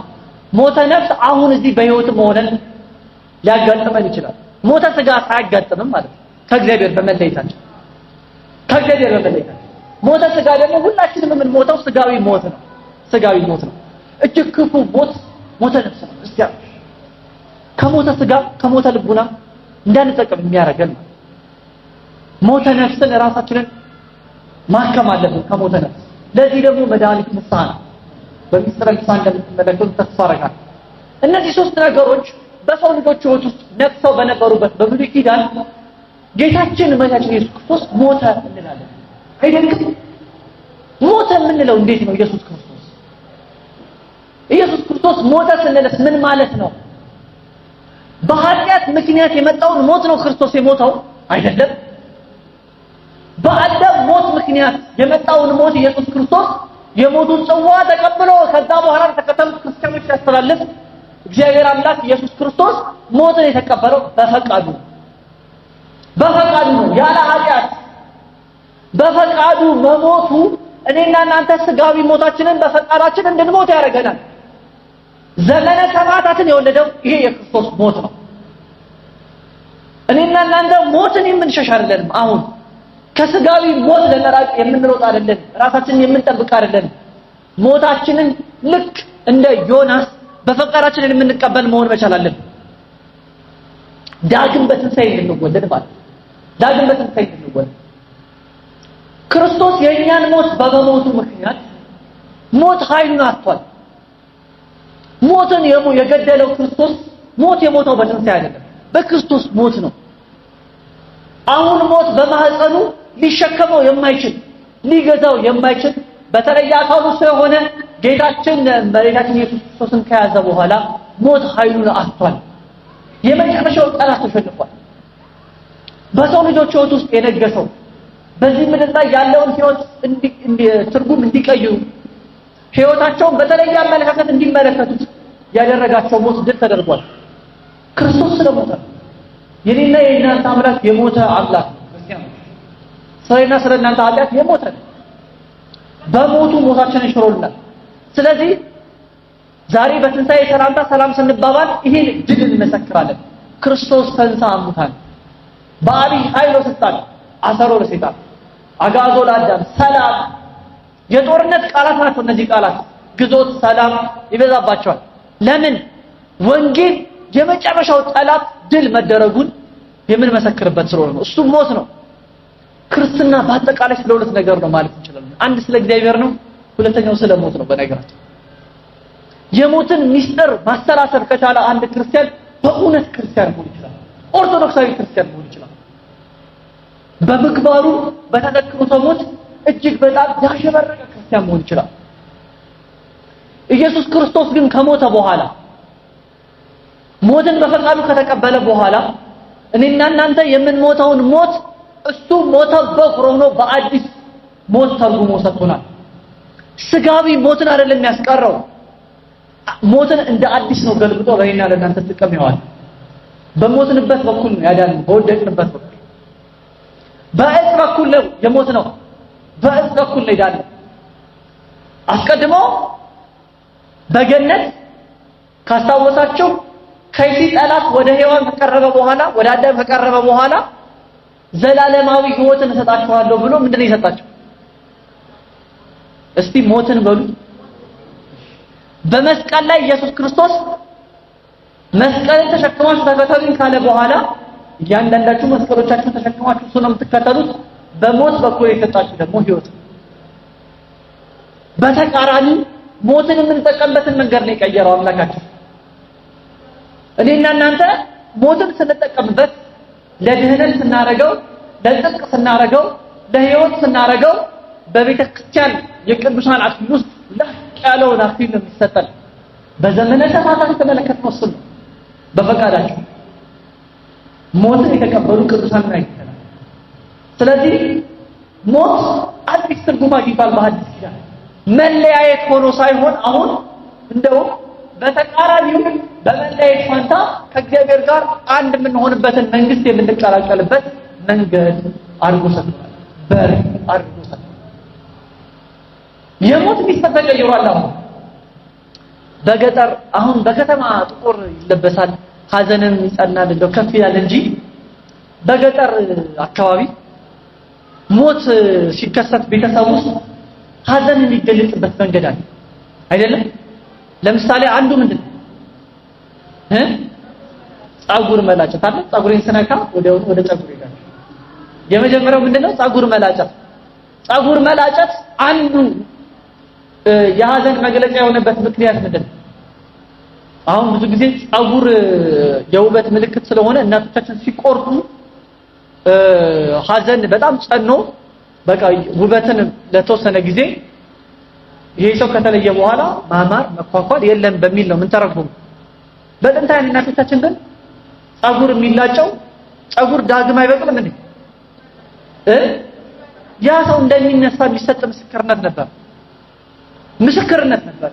ሞተ ነፍስ አሁን እዚህ በህይወትም ሆነን ሊያጋጥመን ይችላል። ሞተ ስጋ ሳያጋጥምም ማለት ነው ከእግዚአብሔር በመለየታችን ከእግዚአብሔር በመለየታችን። ሞተ ስጋ ደግሞ ሁላችንም የምንሞተው ስጋዊ ሞት ነው። ስጋዊ ሞት ነው። እጅግ ክፉ ሞት ሞተ ነፍስ ነው። እስቲ ከሞተ ስጋ ከሞተ ልቡና እንዳንጠቀም የሚያደርገን ነው። ሞተ ነፍስን ራሳችንን ማከም አለብን ከሞተ ነፍስ። ለዚህ ደግሞ መድኃኒት ንስሐ ነው። በሚስጥረ ንስሐ እንደምትመለከቱ ተስፋ አደርጋለሁ። እነዚህ ሶስት ነገሮች በሰው ልጆች ሕይወት ውስጥ ነግሰው በነበሩበት በብሉይ ኪዳን ጌታችን መድኃኒታችን ኢየሱስ ክርስቶስ ሞተ እንላለን። አይደንቅም? ሞተ የምንለው እንዴት ነው? ኢየሱስ ክርስቶስ ኢየሱስ ክርስቶስ ሞተ ስንልስ ምን ማለት ነው? በኃጢአት ምክንያት የመጣውን ሞት ነው ክርስቶስ የሞተው አይደለም። በአዳም ሞት ምክንያት የመጣውን ሞት ኢየሱስ ክርስቶስ የሞቱን ጽዋ ተቀብሎ ከዛ በኋላ ተከተሉት ክርስቲያኖች ሲያስተላልፍ እግዚአብሔር አምላክ ኢየሱስ ክርስቶስ ሞትን የተቀበለው በፈቃዱ በፈቃዱ ነው፣ ያለ ኃጢአት በፈቃዱ መሞቱ እኔና እናንተ ስጋዊ ሞታችንን በፈቃዳችን እንድንሞት ያደርገናል። ዘመነ ሰማዕታትን የወለደው ይሄ የክርስቶስ ሞት ነው። እኔና እናንተ ሞትን የምንሸሽ አይደለንም። አሁን ከስጋዊ ሞት ለመራቅ የምንሮጥ አይደለንም። ራሳችንን የምንጠብቅ አይደለንም። ሞታችንን ልክ እንደ ዮናስ በፈቃዳችን የምንቀበል መሆን መቻል አለብን። ዳግም በትንሣኤ እንድንወለድ ማለት ዳግም በትንሣኤ እንድንወለድ ክርስቶስ የእኛን ሞት በመሞቱ ምክንያት ሞት ኃይሉን አጥቷል። ሞትን የገደለው ክርስቶስ ሞት የሞተው በትንሣኤ አይደለም፣ በክርስቶስ ሞት ነው። አሁን ሞት በማህፀኑ ሊሸከመው የማይችል ሊገዛው የማይችል በተለየ አካሉ ስለሆነ ጌታችን መድኃኒታችን ኢየሱስ ክርስቶስን ከያዘ በኋላ ሞት ኃይሉን አጥቷል። የመጨረሻው ጠላት ተሸንፏል። በሰው ልጆች ሕይወት ውስጥ የነገሰው በዚህ ምድር ላይ ያለውን ሕይወት ትርጉም እንዲቀይሩ ሕይወታቸውን በተለየ አመለካከት እንዲመለከቱት ያደረጋቸው ሞት ድል ተደርጓል። ክርስቶስ ስለሞተ የኔና የእናንተ አምላክ የሞተ አምላክ ነው። ክርስቲያኖች ስለኔና ስለ እናንተ ኃጢአት የሞተ ነው። በሞቱ ሞታችንን ሽሮልናል። ስለዚህ ዛሬ በትንሣኤ ሰላምታ ሰላም ስንባባል ይሄን ድል እንመሰክራለን። ክርስቶስ ተንሥአ እሙታን በዐቢይ ኃይል ወሥልጣን አሰሮ ለሰይጣን አግዓዞ ለአዳም ሰላም። የጦርነት ቃላት ናቸው እነዚህ ቃላት። ግዞት፣ ሰላም ይበዛባቸዋል። ለምን? ወንጌል የመጨረሻው ጠላት ድል መደረጉን የምንመሰክርበት ስለሆነ ነው። እሱም ሞት ነው። ክርስትና በአጠቃላይ ስለ ሁለት ነገር ነው ማለት እንችላለን። አንድ ስለ እግዚአብሔር ነው፣ ሁለተኛው ስለ ሞት ነው። በነገራችን የሞትን ሚስጥር ማሰላሰል ከቻለ አንድ ክርስቲያን በእውነት ክርስቲያን መሆን ይችላል። ኦርቶዶክሳዊ ክርስቲያን መሆን ይችላል። በምግባሩ በተዘክሮተ ሞት እጅግ በጣም ያሸበረቀ ክርስቲያን መሆን ይችላል። ኢየሱስ ክርስቶስ ግን ከሞተ በኋላ ሞትን በፈቃዱ ከተቀበለ በኋላ እኔና እናንተ የምንሞተውን ሞት እሱ ሞተ በኩር ሆኖ በአዲስ ሞት ተርጉሞ ሰጥቶናል። ስጋዊ ሞትን አይደለም የሚያስቀረው፣ ሞትን እንደ አዲስ ነው ገልብጦ ለእኔና ለእናንተ ጥቅም ይዋል። በሞትንበት በኩል ነው ያዳነን፣ በወደቅንበት በኩል በእጽ በኩል ነው የሞት ነው፣ በእጽ በኩል ነው የዳነው። አስቀድሞ በገነት ካስታወሳችሁ ከይሲ ጠላት ወደ ሔዋን ከቀረበ በኋላ ወደ አዳም ከቀረበ በኋላ ዘላለማዊ ሕይወትን እሰጣችኋለሁ ብሎ ምንድነው የሰጣቸው? እስቲ ሞትን በሉ። በመስቀል ላይ ኢየሱስ ክርስቶስ መስቀልን ተሸክማችሁ ተከተሉኝ ካለ በኋላ እያንዳንዳችሁ መስቀሎቻችሁን ተሸክማችሁ እሱን ነው የምትከተሉት። በሞት በኩል የሰጣችሁ ደግሞ ሕይወት። በተቃራኒ ሞትን የምንጠቀምበትን መንገድ ነው የቀየረው አምላካችን። እኔና እናንተ ሞትን ስንጠቀምበት ለድህነት ስናረገው፣ ለጽድቅ ስናረገው፣ ለሕይወት ስናረገው በቤተ ክርስቲያን የቅዱሳን አክሊል ውስጥ ላቅ ያለውን አክሊል ነው የሚሰጠን። በዘመነ ሰማዕታት የተመለከትነው እሱን ነው። በፈቃዳቸው ሞትን የተቀበሉ ቅዱሳንን አይተናል። ስለዚህ ሞት አዲስ ትርጉም አግኝቷል በሐዲስ ኪዳን። መለያየት ሆኖ ሳይሆን አሁን እንደውም በተቃራኒው በመለያየት ፋንታ ከእግዚአብሔር ጋር አንድ የምንሆንበትን መንግስት የምንቀላቀልበት መንገድ አድርጎ ሰጥቶናል። በር አድርጎ ሰጥቶናል። የሞት ሚስጥር ተቀይሯል። አሁን በገጠር አሁን በከተማ ጥቁር ይለበሳል፣ ሀዘንም ይጸናል፣ እንደው ከፍ ይላል እንጂ በገጠር አካባቢ ሞት ሲከሰት ቤተሰብ ውስጥ ሀዘን የሚገለጽበት መንገድ አለ አይደለም? ለምሳሌ አንዱ ምንድን ነው ጸጉር መላጨት አለ። ጸጉሬን ስነካ ወዲያውኑ ወደ ጸጉር ይሄዳል። የመጀመሪያው ምንድነው? ጸጉር መላጨት። ጸጉር መላጨት አንዱ የሀዘን መግለጫ የሆነበት ምክንያት ምንድነው? አሁን ብዙ ጊዜ ጸጉር የውበት ምልክት ስለሆነ እናቶቻችን ሲቆርጡ ሀዘን በጣም ጸኖ በቃ ውበትን ለተወሰነ ጊዜ ይሄ ሰው ከተለየ በኋላ ማማር መኳኳል የለም በሚል ነው የምንተረጉመው። በጥንታውያን እናቶቻችን ግን ጸጉር የሚላጨው ጸጉር ዳግም አይበቅልም እንዴ? ያ ሰው እንደሚነሳ የሚሰጥ ምስክርነት ነበር፣ ምስክርነት ነበር።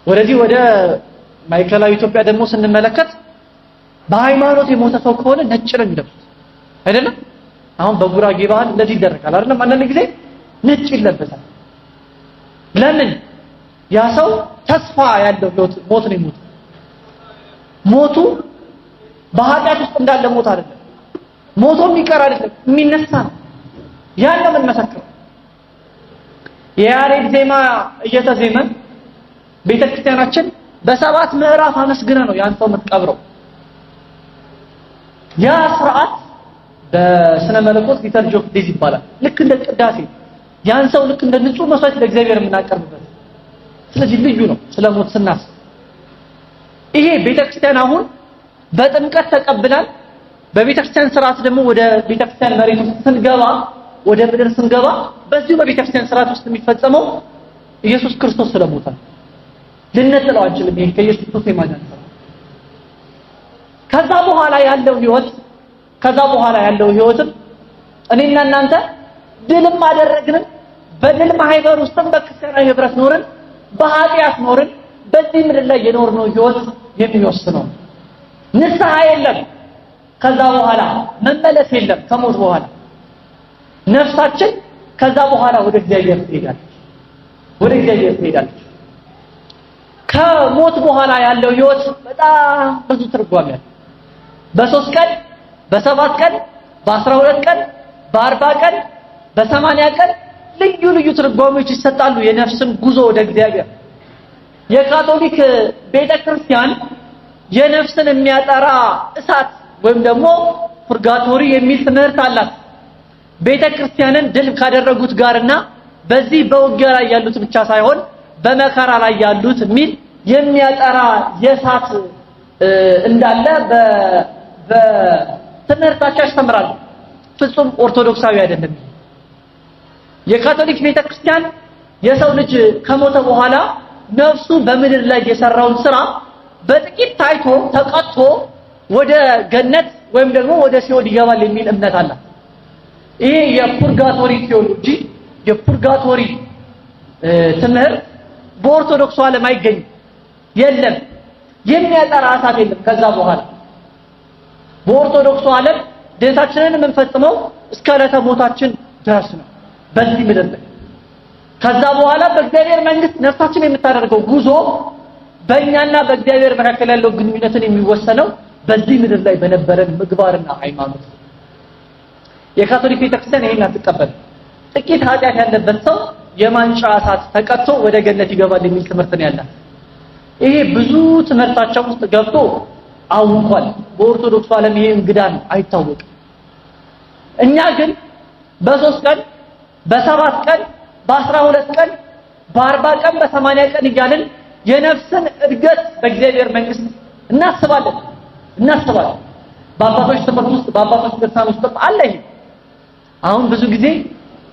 ወደዚህ ወደ ማዕከላዊ ኢትዮጵያ ደግሞ ስንመለከት በሃይማኖት የሞተ ሰው ከሆነ ነጭ ነው የሚለብሱት አይደለም? አሁን በጉራጌ ባህል እንደዚህ ይደረጋል አይደለም? አንዳንድ ጊዜ ነጭ ይለበሳል። ለምን? ያ ሰው ተስፋ ያለው ሞት ነው የሞተው። ሞቱ በኃጢአት ውስጥ እንዳለ ሞት አይደለም። ሞቶ የሚቀር አይደለም፣ የሚነሳ ነው። ያን ነው የምንመሰክረው። የያሬድ ዜማ እየተዜመ ቤተክርስቲያናችን በሰባት ምዕራፍ አመስግና ነው ያን ሰው የምትቀብረው። ያ ስርዓት በስነ መለኮት liturgy of death ይባላል። ልክ እንደ ቅዳሴ ያን ሰው ልክ እንደ ንጹህ መስዋዕት ለእግዚአብሔር የምናቀርብበት። ስለዚህ ልዩ ነው ስለ ሞት ስናስብ። ይሄ ቤተክርስቲያን አሁን በጥምቀት ተቀብላል። በቤተክርስቲያን ስርዓት ደግሞ ወደ ቤተክርስቲያን መሬት ውስጥ ስንገባ፣ ወደ ምድር ስንገባ በዚሁ በቤተክርስቲያን ስርዓት ውስጥ የሚፈጸመው ኢየሱስ ክርስቶስ ስለሞተ ልነጥለው አንችልም። ይሄ ከኢየሱስ ክርስቶስ የማዳን ስራ። ከዛ በኋላ ያለው ህይወት ከዛ በኋላ ያለው ህይወትም እኔና እናንተ ድልም አደረግንም፣ በድል ማህበር ውስጥም በክርስቲያናዊ ህብረት ኖርን፣ በኃጢአት ኖርን፣ በዚህ ምድር ላይ የኖርነው ህይወት የሚወስነው ንስሐ የለም። ከዛ በኋላ መመለስ የለም። ከሞት በኋላ ነፍሳችን ከዛ በኋላ ወደ እግዚአብሔር ትሄዳለች፣ ወደ እግዚአብሔር ትሄዳለች። ከሞት በኋላ ያለው ህይወት በጣም ብዙ ትርጓሜ አለው። በ3 ቀን፣ በ7 ቀን፣ በ12 ቀን፣ በ40 ቀን፣ በ80 ቀን ልዩ ልዩ ትርጓሜዎች ይሰጣሉ የነፍስን ጉዞ ወደ እግዚአብሔር። የካቶሊክ ቤተክርስቲያን የነፍስን የሚያጠራ እሳት ወይም ደግሞ purgatory የሚል ትምህርት አላት። ቤተክርስቲያንን ድል ካደረጉት ጋርና በዚህ በውጊያ ላይ ያሉት ብቻ ሳይሆን በመከራ ላይ ያሉት የሚል የሚያጠራ የእሳት እንዳለ በትምህርታቸው ያስተምራሉ። ፍጹም ኦርቶዶክሳዊ አይደለም። የካቶሊክ ቤተክርስቲያን የሰው ልጅ ከሞተ በኋላ ነፍሱ በምድር ላይ የሰራውን ስራ በጥቂት ታይቶ ተቀጥቶ ወደ ገነት ወይም ደግሞ ወደ ሲኦል ይገባል የሚል እምነት አላት። ይሄ የ purgatory theology፣ የ purgatory ትምህርት በኦርቶዶክሱ ዓለም አይገኝም። የለም፣ የሚያጠራ እሳት የለም። ከዛ በኋላ በኦርቶዶክሱ ዓለም ድነታችንን የምንፈጽመው እስከ ዕለተ ሞታችን ድረስ ነው በዚህ ምድር ላይ። ከዛ በኋላ በእግዚአብሔር መንግስት ነፍሳችን የምታደርገው ጉዞ በእኛና በእግዚአብሔር መካከል ያለው ግንኙነትን የሚወሰነው በዚህ ምድር ላይ በነበረን ምግባርና ሃይማኖት። የካቶሊክ ቤተክርስቲያን ይሄን አትቀበልም። ጥቂት ኃጢአት ያለበት ሰው የማንጫ እሳት ተቀጥቶ ወደ ገነት ይገባል የሚል ትምህርት ነው ያላት። ይሄ ብዙ ትምህርታቸው ውስጥ ገብቶ አውቋል። በኦርቶዶክሱ ዓለም ይሄ እንግዳ ነው፣ አይታወቅም። እኛ ግን በ3 ቀን፣ በ7 ቀን፣ በ12 ቀን፣ በ40 ቀን፣ በ80 ቀን እያልን የነፍስን እድገት በእግዚአብሔር መንግስት እናስባለን እናስባለን። በአባቶች ትምህርት ውስጥ፣ በአባቶች ድርሳን ውስጥ አለ ይሄ። አሁን ብዙ ጊዜ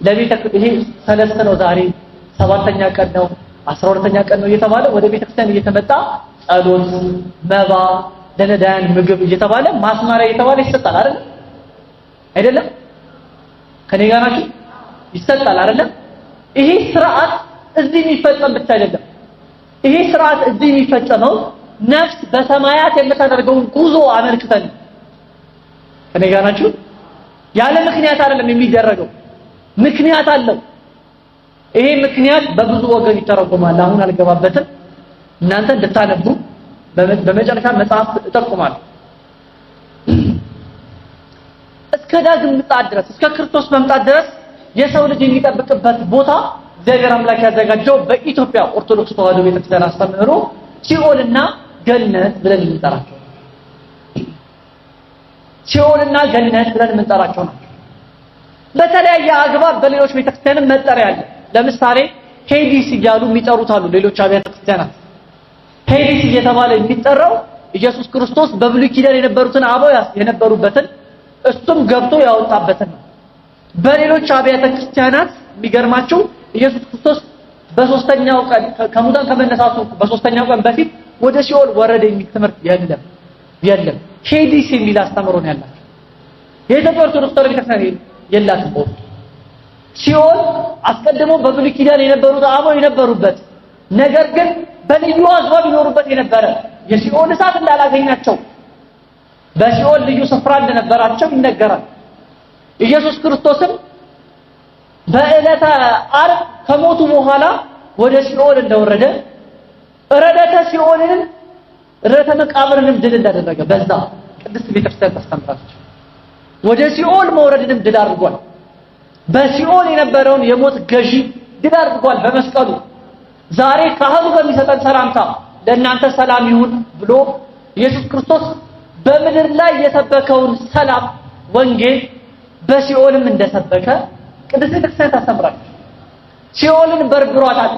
ለቤተ ይሄ ሰለስት ነው፣ ዛሬ 7ኛ ቀን ነው፣ 12ኛ ቀን ነው እየተባለ ወደ ቤተክርስቲያን እየተመጣ ጸሎት፣ መባ፣ ለነዳያን ምግብ እየተባለ ማስማሪያ እየተባለ ይሰጣል አይደል? አይደለም? ከኔ ጋር ናችሁ? ይሰጣል አይደለም? ይሄ ስርዓት እዚህ የሚፈጸም ብቻ አይደለም። ይሄ ስርዓት እዚህ የሚፈጸመው ነፍስ በሰማያት የምታደርገውን ጉዞ አመልክተን። ከኔ ጋር ናችሁ? ያለ ምክንያት አይደለም የሚደረገው፣ ምክንያት አለው። ይሄ ምክንያት በብዙ ወገን ይተረጎማል። አሁን አልገባበትም። እናንተ እንድታነቡ በመጨረሻ መጽሐፍ እጠቁማለሁ። እስከ ዳግም ምጽአት ድረስ፣ እስከ ክርስቶስ መምጣት ድረስ የሰው ልጅ የሚጠብቅበት ቦታ እግዚአብሔር አምላክ ያዘጋጀው በኢትዮጵያ ኦርቶዶክስ ተዋሕዶ ቤተክርስቲያን አስተምህሮ ሲኦልና ገነት ብለን የምንጠራቸው፣ ሲኦልና ገነት ብለን የምንጠራቸው ናቸው። በተለያየ አግባብ በሌሎች ቤተክርስቲያንም መጠሪያ አለ። ለምሳሌ ሄዲስ እያሉ የሚጠሩት አሉ ሌሎች አብያተ ክርስቲያናት። ሄዲስ እየተባለ የሚጠራው ኢየሱስ ክርስቶስ በብሉይ ኪዳን የነበሩትን አበው የነበሩበትን እሱም ገብቶ ያወጣበትን ነው። በሌሎች አብያተ ክርስቲያናት የሚገርማቸው ኢየሱስ ክርስቶስ በሶስተኛው ቀን ከሙታን ከመነሳቱ በሶስተኛው ቀን በፊት ወደ ሲኦል ወረደ የሚል ትምህርት የለም የለም። ሄዲስ የሚል አስተምሮ ነው ያላቸው። የኢትዮጵያ ኦርቶዶክስ ተዋሕዶ ቤተክርስቲያን የላትም። ሲኦል አስቀድሞ በብሉይ ኪዳን የነበሩት አበው የነበሩበት ነገር ግን በልዩ አግባብ ይኖሩበት የነበረ የሲኦል እሳት እንዳላገኛቸው በሲኦል ልዩ ስፍራ እንደነበራቸው ይነገራል። ኢየሱስ ክርስቶስም በዕለተ ዓርብ ከሞቱ በኋላ ወደ ሲኦል እንደወረደ ረደተ ሲኦልንም ረደተ መቃብርንም ድል እንዳደረገ በዛ ቅድስት ቤተክርስቲያን ታስተምራለች። ወደ ሲኦል መውረድንም ድል አድርጓል። በሲኦል የነበረውን የሞት ገዢ ድል አድርጓል በመስቀሉ። ዛሬ ካህኑ በሚሰጠን ሰላምታ ለእናንተ ሰላም ይሁን ብሎ ኢየሱስ ክርስቶስ በምድር ላይ የሰበከውን ሰላም ወንጌል በሲኦልም እንደሰበከ ቅድስት ቤተክርስቲያን ታስተምራለች። ሲኦልን በርብሯታል፣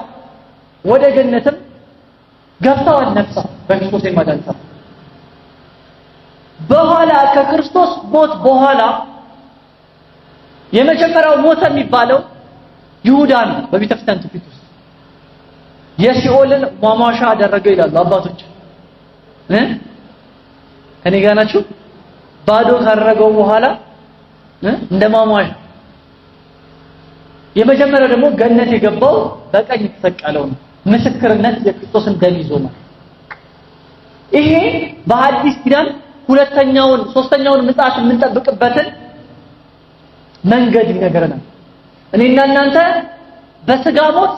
ወደ ገነትም ገብተዋል ነፍሳት በክርስቶስ የማዳን ሥራ። በኋላ ከክርስቶስ ሞት በኋላ የመጀመሪያው ሞተ የሚባለው ይሁዳ ነው። በቤተክርስቲያን ትውፊት ውስጥ የሲኦልን ሟሟሻ አደረገው ይላሉ አባቶች። ከኔ ጋር ናችሁ? ባዶ ካደረገው በኋላ እንደ ሟሟሻ። የመጀመሪያው ደግሞ ገነት የገባው በቀኝ የተሰቀለው ነው። ምስክርነት የክርስቶስን ደም ይዞ ማለት። ይሄ በሐዲስ ኪዳን ሁለተኛውን ሶስተኛውን ምጽአት የምንጠብቅበትን መንገድ ይነግረናል። እኔና እናንተ በስጋ ሞት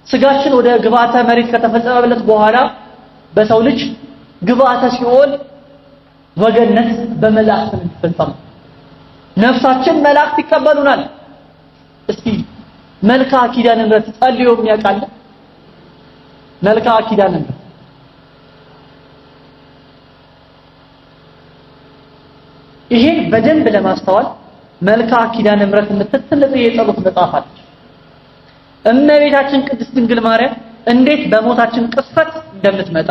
ስጋችን ወደ ግብአተ መሬት ከተፈጸመለት በኋላ በሰው ልጅ ግብአተ ሲኦል ወገነት በመላእክት ነው የሚፈጸመው። ነፍሳችን መላእክት ይቀበሉናል። እስቲ መልክዓ ኪዳነ ምሕረት ጸልዮ የሚያውቅ? መልክዓ ኪዳነ ምሕረት ይሄን በደንብ ለማስተዋል መልክዓ ኪዳነ ምሕረት የምትል ትልቅ የጸሎት መጽሐፍ አለች። እመቤታችን ቅድስት ድንግል ማርያም እንዴት በሞታችን ቅስፈት እንደምትመጣ፣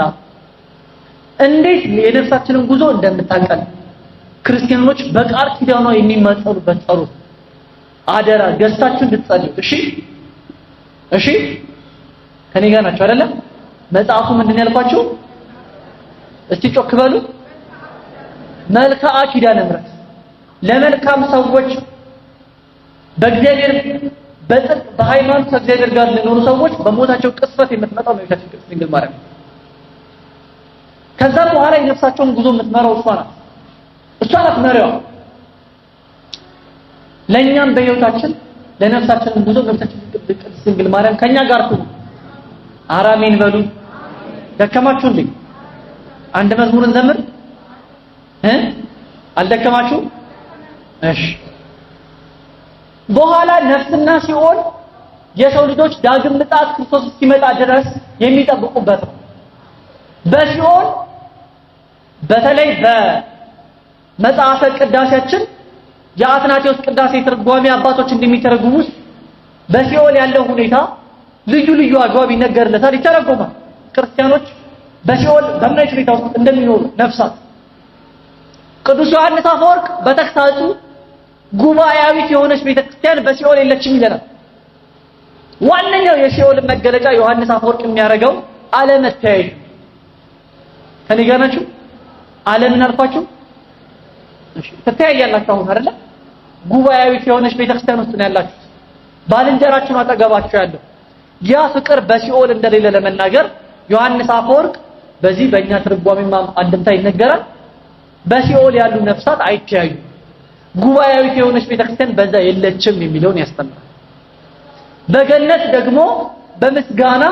እንዴት የነፍሳችንን ጉዞ እንደምታቀል ክርስቲያኖች በቃል ኪዳኗ የሚማጸኑበት ጸሎት አደራ ገዝታችሁ እንድትጸልዩ። እሺ እሺ፣ ከኔ ጋር ናችሁ አይደለም? መጽሐፉ ምንድን ያልኳችሁ? እስቲ ጮክ በሉ። መልክዓ ኪዳነ ምሕረት ለመልካም ሰዎች በእግዚአብሔር በጽድቅ በሃይማኖት ከእግዚአብሔር ጋር ለኖሩ ሰዎች በሞታቸው ቅስፈት የምትመጣው እመቤታችን ቅድስት ድንግል ማርያም። ከዛ በኋላ የነፍሳቸውን ጉዞ የምትመራው እሷ ናት። እሷ ናት መሪዋ። ለእኛም በሕይወታችን ለነፍሳችንም ጉዞ እመቤታችን ቅድስት ድንግል ማርያም ከኛ ጋር ትሁን። አራሜን በሉ። ደከማችሁ እንዴ? አንድ መዝሙር እንዘምር እ አልደከማችሁ? እሺ። በኋላ ነፍስና ሲኦል የሰው ልጆች ዳግም ምጽአት ክርስቶስ እስኪመጣ ድረስ የሚጠብቁበት ነው። በሲኦል በተለይ በመጽሐፈ ቅዳሴያችን የአትናቴዎስ ቅዳሴ ትርጓሜ አባቶች እንደሚተረጉሙት በሲኦል ያለው ሁኔታ ልዩ ልዩ አግባብ ይነገርለታል፣ ይተረጎማል። ክርስቲያኖች በሲኦል በምን አይነት ሁኔታ ውስጥ እንደሚኖሩ ነፍሳት ቅዱስ ዮሐንስ አፈወርቅ በተግሳጹ ጉባኤያዊት የሆነች ቤተክርስቲያን በሲኦል የለችም ይለናል። ዋነኛው የሲኦልን መገለጫ ዮሐንስ አፈወርቅ የሚያደርገው አለመተያየት። ከኔ ጋር ናችሁ? ዓለምን አልኳችሁ? እሺ፣ ትተያያላችሁ አሁን አይደለ? ጉባኤያዊት የሆነች ቤተክርስቲያን ውስጥ ነው ያላችሁት። ባልንጀራችሁን አጠገባችሁ ያለው ያ ፍቅር በሲኦል እንደሌለ ለመናገር ዮሐንስ አፈወርቅ በዚህ በእኛ ትርጓሜማ አንድምታ ይነገራል። በሲኦል ያሉ ነፍሳት አይተያዩም፣ ጉባኤያዊት የሆነች ቤተክርስቲያን በዛ የለችም የሚለውን ያስተምራል። በገነት ደግሞ በምስጋና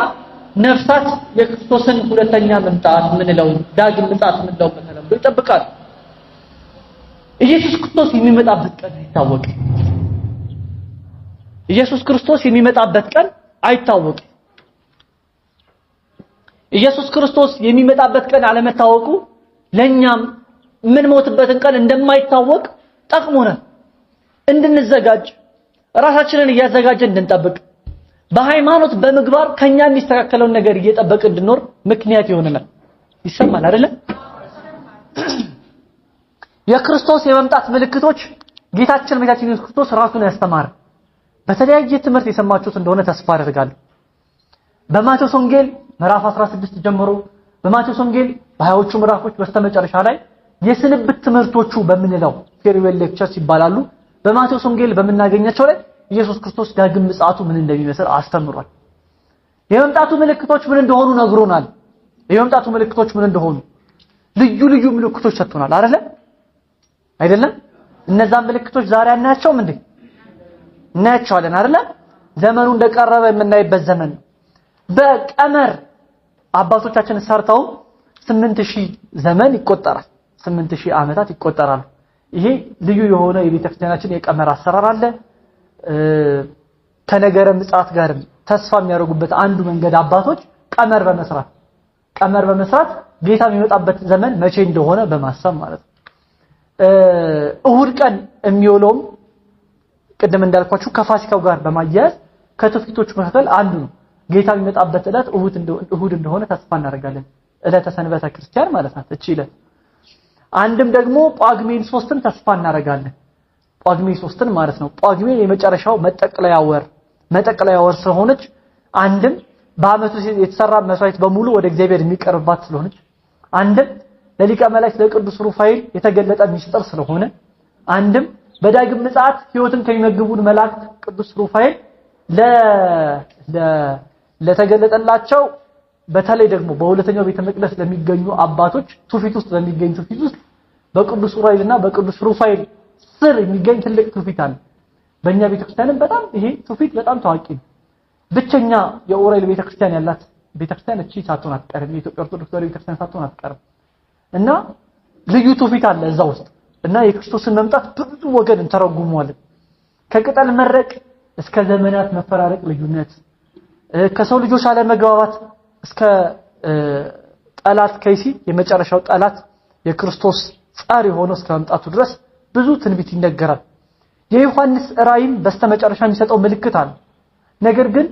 ነፍሳት የክርስቶስን ሁለተኛ መምጣት ምንለው ዳግም ምጽአት ምንለው በተለምዶ ይጠብቃሉ። ኢየሱስ ክርስቶስ የሚመጣበት ቀን አይታወቅም። ኢየሱስ ክርስቶስ የሚመጣበት ቀን አይታወቅም። ኢየሱስ ክርስቶስ የሚመጣበት ቀን አለመታወቁ ለኛም የምንሞትበትን ቀን እንደማይታወቅ ጠቅሞናል። እንድንዘጋጅ ራሳችንን እያዘጋጀን እንድንጠብቅ በሃይማኖት በምግባር ከኛ የሚስተካከለውን ነገር እየጠበቅን እንድንኖር ምክንያት ይሆነናል። ይሰማል አይደለም? የክርስቶስ የመምጣት ምልክቶች ጌታችን መድኃኒታችን ኢየሱስ ክርስቶስ ራሱን ያስተማረ በተለያየ ትምህርት የሰማችሁት እንደሆነ ተስፋ አደርጋለሁ። በማቴዎስ ወንጌል ምዕራፍ 16 ጀምሮ በማቴዎስ ወንጌል በሃያዎቹ ምዕራፎች በስተመጨረሻ ላይ የስንብት ትምህርቶቹ በምንለው farewell lectures ይባላሉ። በማቴዎስ ወንጌል በምናገኛቸው ላይ ኢየሱስ ክርስቶስ ዳግም ምጽአቱ ምን እንደሚመስል አስተምሯል። የመምጣቱ ምልክቶች ምን እንደሆኑ ነግሮናል። የመምጣቱ ምልክቶች ምን እንደሆኑ ልዩ ልዩ ምልክቶች ሰጥቶናል። አይደለ አይደለም? እነዛን ምልክቶች ዛሬ አናያቸውም እንዴ? እናያቸዋለን አይደለ? ዘመኑ እንደቀረበ የምናይበት ዘመን ነው። በቀመር አባቶቻችን ሰርተው 8000 ዘመን ይቆጠራል። 8000 ዓመታት ይቆጠራሉ። ይሄ ልዩ የሆነ የቤተክርስቲያናችን የቀመር አሰራር አለ። ከነገረ ምጽአት ጋርም ተስፋ የሚያደርጉበት አንዱ መንገድ አባቶች ቀመር በመስራት ጌታ የሚመጣበት ዘመን መቼ እንደሆነ በማሰብ ማለት ነው። እሁድ ቀን የሚውለውም ቅድም እንዳልኳችሁ ከፋሲካው ጋር በማያያዝ ከትውፊቶች መካከል አንዱ ነው። ጌታ የሚመጣበት ዕለት እሁድ እንደሆነ ተስፋ እናደርጋለን። ዕለተ ሰንበተ ክርስቲያን ማለት ናት እቺ ዕለት። አንድም ደግሞ ጳጉሜን 3ን ተስፋ እናደርጋለን። ጳጉሜ 3ን ማለት ነው። ጳጉሜ የመጨረሻው መጠቅለያ ወር ስለሆነች አንድም በአመቱ የተሰራ መስዋዕት በሙሉ ወደ እግዚአብሔር የሚቀርብባት ስለሆነች፣ አንድም ለሊቀ መላእክት ለቅዱስ ሩፋኤል የተገለጠ ሚስጥር ስለሆነ፣ አንድም በዳግም ምጽአት ሕይወትን ከሚመግቡን መላእክት ቅዱስ ሩፋኤል ለተገለጠላቸው በተለይ ደግሞ በሁለተኛው ቤተ መቅደስ ለሚገኙ አባቶች ትውፊት ውስጥ በሚገኝ ትውፊት ውስጥ በቅዱስ ዑራኤልና በቅዱስ ሩፋኤል ስር የሚገኝ ትልቅ ትውፊት አለ። በእኛ ቤተክርስቲያንም በጣም ይሄ ትውፊት በጣም ታዋቂ ነው። ብቸኛ የዑራኤል ቤተክርስቲያን ያላት ቤተክርስቲያን እቺ ሳትሆን አትቀርም። የኢትዮጵያ ኦርቶዶክስ ተዋሕዶ ቤተክርስቲያን ሳትሆን አትቀርም። እና ልዩ ትውፊት አለ እዛ ውስጥ እና የክርስቶስን መምጣት በብዙ ወገን እንተረጉመዋለን። ከቅጠል መረቅ እስከ ዘመናት መፈራረቅ ልዩነት፣ ከሰው ልጆች አለመግባባት እስከ ጠላት ከይሲ የመጨረሻው ጠላት የክርስቶስ ጻር የሆነው እስከ መምጣቱ ድረስ ብዙ ትንቢት ይነገራል። የዮሐንስ ራእይም በስተመጨረሻ የሚሰጠው ምልክት አለ። ነገር ግን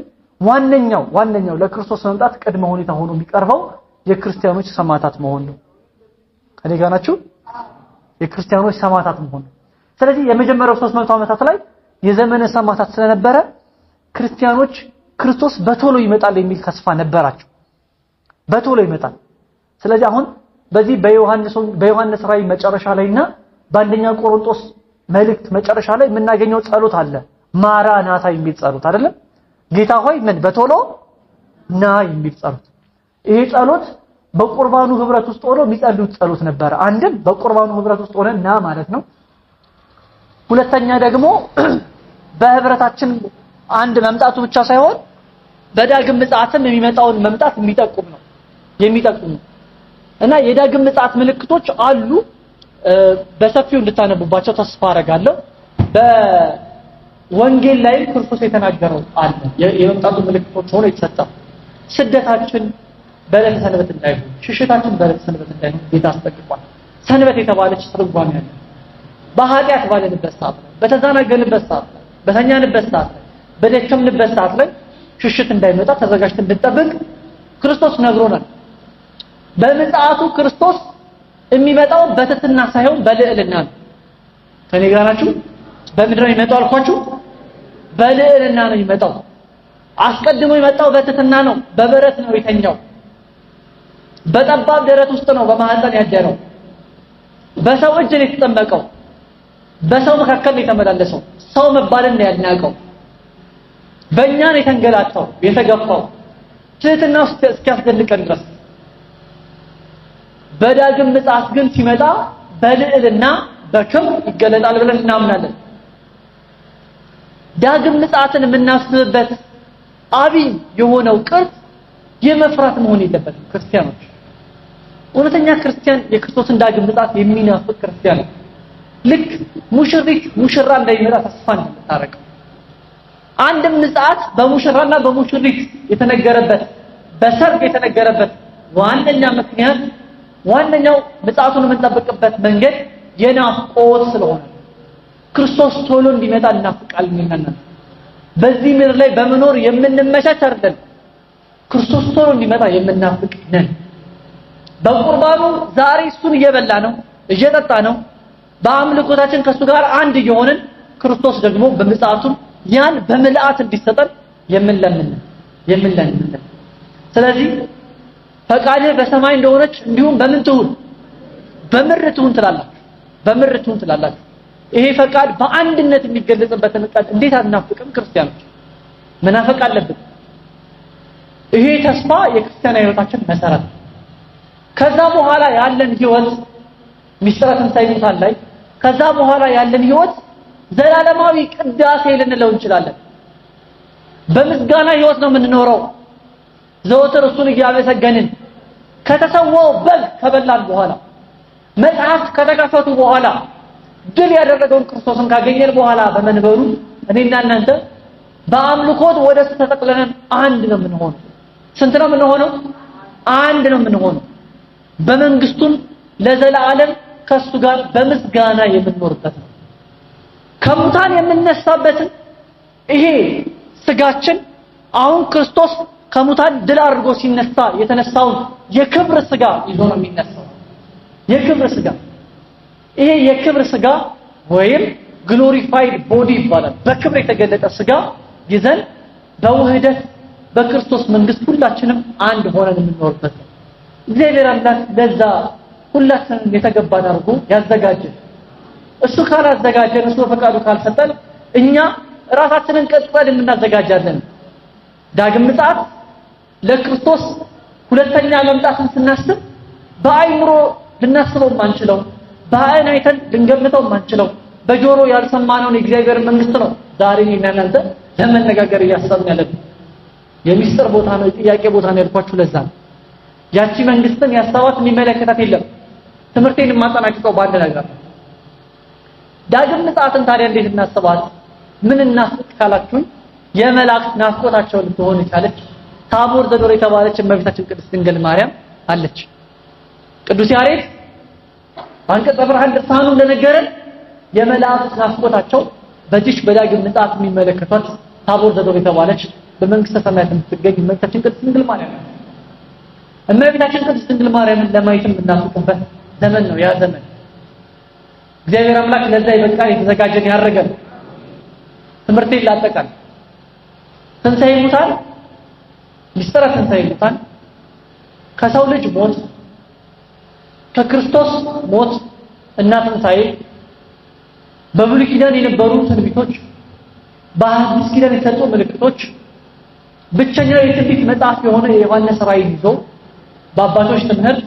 ዋነኛው ለክርስቶስ መምጣት ቅድመ ሁኔታ ሆኖ የሚቀርበው የክርስቲያኖች ሰማዕታት መሆን ነው። ከኔ ጋር ናችሁ? የክርስቲያኖች ሰማዕታት መሆን ነው። ስለዚህ የመጀመሪያው 300 ዓመታት ላይ የዘመነ ሰማዕታት ስለነበረ ክርስቲያኖች ክርስቶስ በቶሎ ይመጣል የሚል ተስፋ ነበራቸው። በቶሎ ይመጣል። ስለዚህ አሁን በዚህ በዮሐንስ ራእይ መጨረሻ ላይና በአንደኛ ቆሮንቶስ መልእክት መጨረሻ ላይ የምናገኘው ጸሎት አለ። ማራናታ የሚል ጸሎት አይደለም? ጌታ ሆይ ምን በቶሎ ና የሚል ጸሎት። ይሄ ጸሎት በቁርባኑ ህብረት ውስጥ ሆኖ የሚጸልዩት ጸሎት ነበር። አንድም በቁርባኑ ህብረት ውስጥ ሆነ ና ማለት ነው። ሁለተኛ ደግሞ በህብረታችን አንድ መምጣቱ ብቻ ሳይሆን በዳግም ምጽአትም የሚመጣውን መምጣት የሚጠቁም ነው እና የዳግም ምጽአት ምልክቶች አሉ። በሰፊው እንድታነቡባቸው ተስፋ አደርጋለሁ። በወንጌል ላይ ክርስቶስ የተናገረው አለ። የመምጣቱ ምልክቶች ሆኖ የተሰጠው ስደታችን በዕለተ ሰንበት እንዳይሆን፣ ሽሽታችን በዕለተ ሰንበት እንዳይሆን ጌታ አስጠንቅቋል። ሰንበት የተባለች ትርጓሜ አለ። በኃጢአት ባለንበት ሰዓት ላይ፣ በተዘናገንበት ሰዓት ላይ፣ በተኛንበት ሰዓት ላይ፣ በደከምንበት ሰዓት ላይ ሽሽት እንዳይመጣ ተዘጋጅተን እንድንጠብቅ ክርስቶስ ነግሮናል። በምጽአቱ ክርስቶስ የሚመጣው በትህትና ሳይሆን በልዕልና ነው። ከኔ ጋር ናችሁ? በምንድን ነው የሚመጣው አልኳችሁ? በልዕልና ነው የሚመጣው። አስቀድሞ የመጣው በትህትና ነው። በበረት ነው የተኛው። በጠባብ ደረት ውስጥ ነው በማህፀን ያደረው። በሰው እጅ ነው የተጠመቀው። በሰው መካከል ነው የተመላለሰው። ሰው መባልን ነው ያናቀው። በእኛ ነው የተንገላታው፣ የተገፋው ትህትና ውስጥ እስኪያስደንቀን ድረስ። በዳግም ምጽአት ግን ሲመጣ በልዕልና በክብር ይገለጣል ብለን እናምናለን። ዳግም ምጽአትን የምናስብበት አብይ የሆነው ቅርጽ የመፍራት መሆን የለበትም። ክርስቲያኖች፣ እውነተኛ ክርስቲያን የክርስቶስን ዳግም ምጽአት የሚናፍቅ ክርስቲያን ነው። ልክ ሙሽሪት ሙሽራ እንደሚመጣ ተስፋ እንደምታረቀው አንድም ምጽአት በሙሽራና በሙሽሪት የተነገረበት በሰርግ የተነገረበት ዋነኛ ምክንያት ዋነኛው ምጽአቱን የምንጠብቅበት መንገድ የናፍቆት ስለሆነ ክርስቶስ ቶሎ እንዲመጣ እናፍቃለን። እናንተ በዚህ ምድር ላይ በመኖር የምንመቻች አይደለም። ክርስቶስ ቶሎ እንዲመጣ የምናፍቅ ነን። በቁርባኑ ዛሬ እሱን እየበላ ነው፣ እየጠጣ ነው። በአምልኮታችን ከሱ ጋር አንድ እየሆንን ክርስቶስ ደግሞ በምጽአቱ ያን በምልአት እንዲሰጠን የምንለምን የምንለምን። ስለዚህ ፈቃድህ በሰማይ እንደሆነች እንዲሁም በምን ትሁን? በምድር ትሁን ትላላችሁ። በምድር ትሁን ትላላችሁ። ይሄ ፈቃድ በአንድነት የሚገለጽበትን ቀን እንዴት አናፍቅም? ክርስቲያኖች መናፈቅ አለብን። ይሄ ተስፋ የክርስቲያን ህይወታችን መሰረት ነው። ከዛ በኋላ ያለን ህይወት ሚስጥረ ትንሣኤ ሙታን ላይ ከዛ በኋላ ያለን ህይወት ዘላለማዊ ቅዳሴ ልንለው እንችላለን። በምስጋና ህይወት ነው የምንኖረው። ዘወትር እሱን እያመሰገንን ከተሰዋው በግ ከበላን በኋላ መጽሐፍት ከተከፈቱ በኋላ ድል ያደረገውን ክርስቶስን ካገኘን በኋላ በመንበሩ እኔና እናንተ በአምልኮት ወደ እሱ ተጠቅለለን አንድ ነው የምንሆነው። ስንት ነው የምንሆነው? አንድ ነው የምንሆነው። በመንግስቱም ለዘላለም ከሱ ጋር በምስጋና የምንኖርበት ነው። ከሙታን የምንነሳበትን ይሄ ስጋችን አሁን ክርስቶስ ከሙታን ድል አድርጎ ሲነሳ የተነሳውን የክብር ስጋ ይዞ ነው የሚነሳው። የክብር ስጋ፣ ይሄ የክብር ስጋ ወይም glorified body ይባላል። በክብር የተገለጠ ስጋ ይዘን በውህደት በክርስቶስ መንግስት ሁላችንም አንድ ሆነን የምንኖርበት ነው። እግዚአብሔር አምላክ ለዛ ሁላችንም የተገባን አድርጎ ያዘጋጀን። እሱ ካላዘጋጀን፣ እሱ በፈቃዱ ካልሰጠን እኛ ራሳችንን ቀጥለን የምናዘጋጃለን። ዳግም ምጽአት ለክርስቶስ ሁለተኛ መምጣትን ስናስብ በአይምሮ ልናስበው ማንችለው፣ በአይን አይተን ልንገምተው ማንችለው፣ በጆሮ ያልሰማነውን የእግዚአብሔር መንግስት ነው ዛሬ እኔና እናንተ ለመነጋገር እያሰብን ያለብን። የሚስጥር ቦታ ነው፣ የጥያቄ ቦታ ነው ያልኳችሁ ለዛ ነው። ያቺ መንግስትን ያሰባት የሚመለከታት የለም። ትምህርቴን የማጠናቅቀው በአንድ ነገር ነው። ዳግም ምጽአትን ታዲያ እንዴት እናስባት? ምን እናፍቅ ካላችሁኝ የመላእክት ናፍቆታቸውን ልትሆን የቻለች ታቦር ዘዶር የተባለች እመቤታችን ቅድስት ድንግል ማርያም አለች። ቅዱስ ያሬድ አንቀጸ ብርሃን ድርሳኑ እንደነገረን የመላእክት ናፍቆታቸው በዚች በዳግም ምጽአት የሚመለከቷት ታቦር ዘዶር የተባለች በመንግስተ ሰማያት የምትገኝ እመቤታችን ቅድስት ድንግል ማርያም። እመቤታችን ቅድስት ድንግል ማርያምን ለማየት የምናፍቅበት ዘመን ነው ያ ዘመን። እግዚአብሔር አምላክ ለዛ ይበቃል የተዘጋጀን ያደርገን። ትምህርቴን ላጠቃል። ትንሣኤ ሙታን፣ ሚስጥረ ትንሣኤ ሙታን ከሰው ልጅ ሞት፣ ከክርስቶስ ሞት እና ትንሣኤ፣ በብሉይ ኪዳን የነበሩ ትንቢቶች፣ በሐዲስ ኪዳን የተሰጡ ምልክቶች፣ ብቸኛው የትንቢት መጽሐፍ የሆነ የዮሐንስ ራእይ ይዞ በአባቶች ትምህርት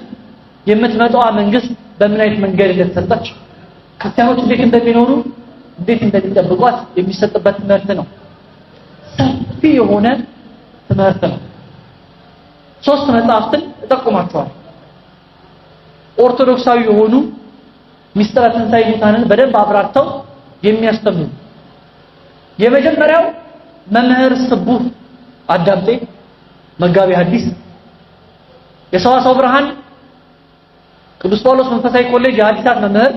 የምትመጣዋ መንግስት በምን አይነት መንገድ እንደተሰጠች፣ ክርስቲያኖች እንዴት እንደሚኖሩ፣ እንዴት እንደሚጠብቋት የሚሰጥበት ትምህርት ነው። ሰፊ የሆነ ትምህርት ነው። ሶስት መጽሐፍትን እጠቁማቸዋለሁ። ኦርቶዶክሳዊ የሆኑ ሚስጥረ ትንሣኤ ሙታንን በደንብ አብራርተው የሚያስተምሩ። የመጀመሪያው መምህር ስቡህ አዳምጤ መጋቢ ሐዲስ፣ የሰዋስወ ብርሃን ቅዱስ ጳውሎስ መንፈሳዊ ኮሌጅ የሐዲሳት መምህር፣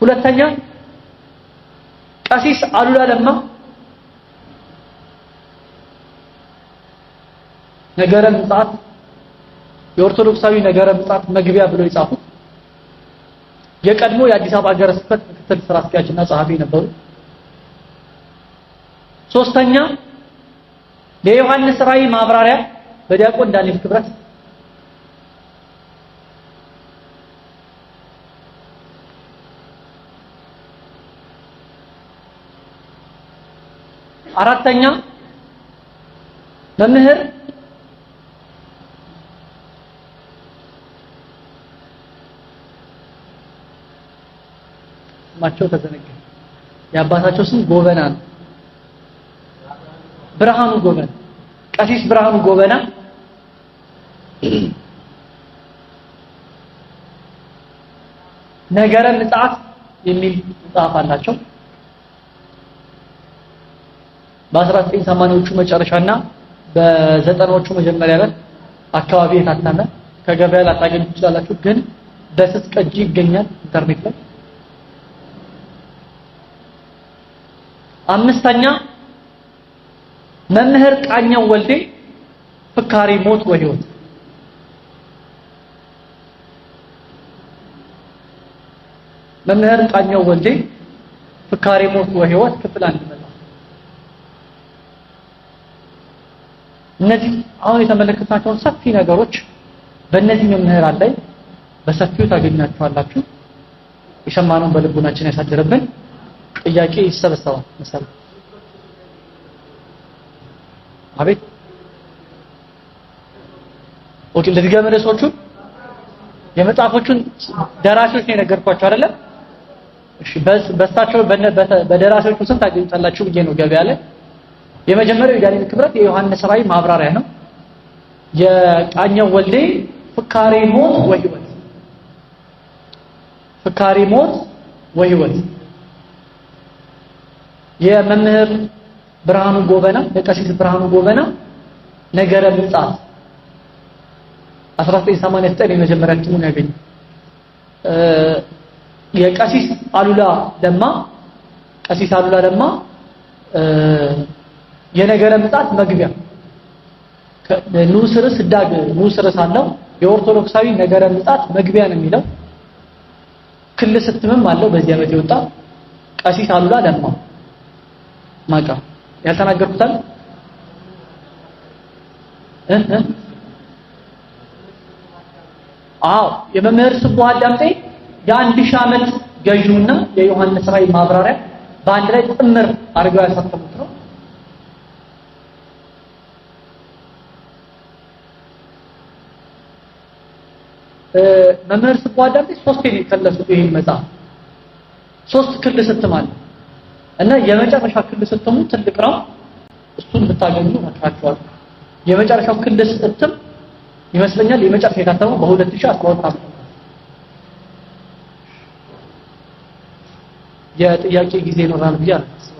ሁለተኛ ቀሲስ አሉላ ለማ ነገረ ምጽአት፣ የኦርቶዶክሳዊ ነገረ ምጽአት መግቢያ ብለው የጻፉት፣ የቀድሞ የአዲስ አበባ ሀገረ ስብከት ምክትል ስራ አስኪያጅና ጸሐፊ ነበሩ። ሶስተኛ የዮሐንስ ራእይ ማብራሪያ በዲያቆን ዳንኤል ክብረት፣ አራተኛ መምህር ስማቸው ተዘነጋ። የአባታቸው ስም ጎበና ነው። ብርሃኑ ጎበና፣ ቀሲስ ብርሃኑ ጎበና ነገረ ምጽአት የሚል መጽሐፍ አላቸው። በ1980ዎቹ መጨረሻና በዘጠናዎቹ መጀመሪያ ላይ አካባቢ የታተመ፣ ከገበያ ላታገኙ ትችላላችሁ፣ ግን በስስ ቅጂ ይገኛል ኢንተርኔት ላይ። አምስተኛ መምህር ቃኘው ወልዴ ፍካሬ ሞት ወህይወት። መምህር ቃኘው ወልዴ ፍካሬ ሞት ወህይወት ክፍል አንድ መጽሐፍ። እነዚህ አሁን የተመለከትናቸውን ሰፊ ነገሮች በእነዚህ መምህራን ላይ በሰፊው ታገኛቸዋላችሁ። የሰማነውን በልቡናችን ያሳድርብን። ጥያቄ ይሰበሰባል መሰለኝ። አቤት። Okay፣ ልድገም ርዕሶቹን። የመጽሐፎቹን ደራሲዎች ነው የነገርኳቸው አይደለም? እሺ፣ በእሳቸው በደራሲዎቹ ስም ታገኙታላችሁ ብዬ ነው ገበያ ላይ። የመጀመሪያው የዳንኤል ክብረት የዮሐንስ ራእይ ማብራሪያ ነው። የቃኘው ወልዴ ፍካሬ ሞት ወህይወት፣ ፍካሬ ሞት ወህይወት፣ የመምህር ብርሃኑ ጎበና የቀሲስ ብርሃኑ ጎበና ነገረ ምጽአት 1989 የመጀመሪያ እትሙን ያገኘ፣ የቀሲስ አሉላ ለማ፣ ቀሲስ አሉላ ለማ የነገረ ምጽአት መግቢያ ንዑስ ርዕስ ዳግ ንዑስ ርዕስ አለው። የኦርቶዶክሳዊ ነገረ ምጽአት መግቢያ ነው የሚለው። ክልስ እትምም አለው በዚህ ዓመት የወጣ። ቀሲስ አሉላ ለማ ማቃ ያልተናገርኩታል እ እ አዎ፣ የመምህር ስቡህ አዳምጤ የ1000 ዓመት ገዢውና የዮሐንስ ራእይ ማብራሪያ በአንድ ላይ ጥምር አድርገው ያሳተሙት ነው። መምህር ስቡህ አዳምጤ ሶስት ነው የከለሱት ይሄን መጽሐፍ፣ ሶስት ክልስ እትም አለ እና የመጨረሻ ክልስ እትሙ ትልቅ ነው። እሱን ብታገኙ እመክራችኋለሁ። የመጨረሻው ክልስ እትም ይመስለኛል የመጨረሻ የታተመው በ2012 ዓመት። የጥያቄ ጊዜ ይኖራል ብዬ አላስብም።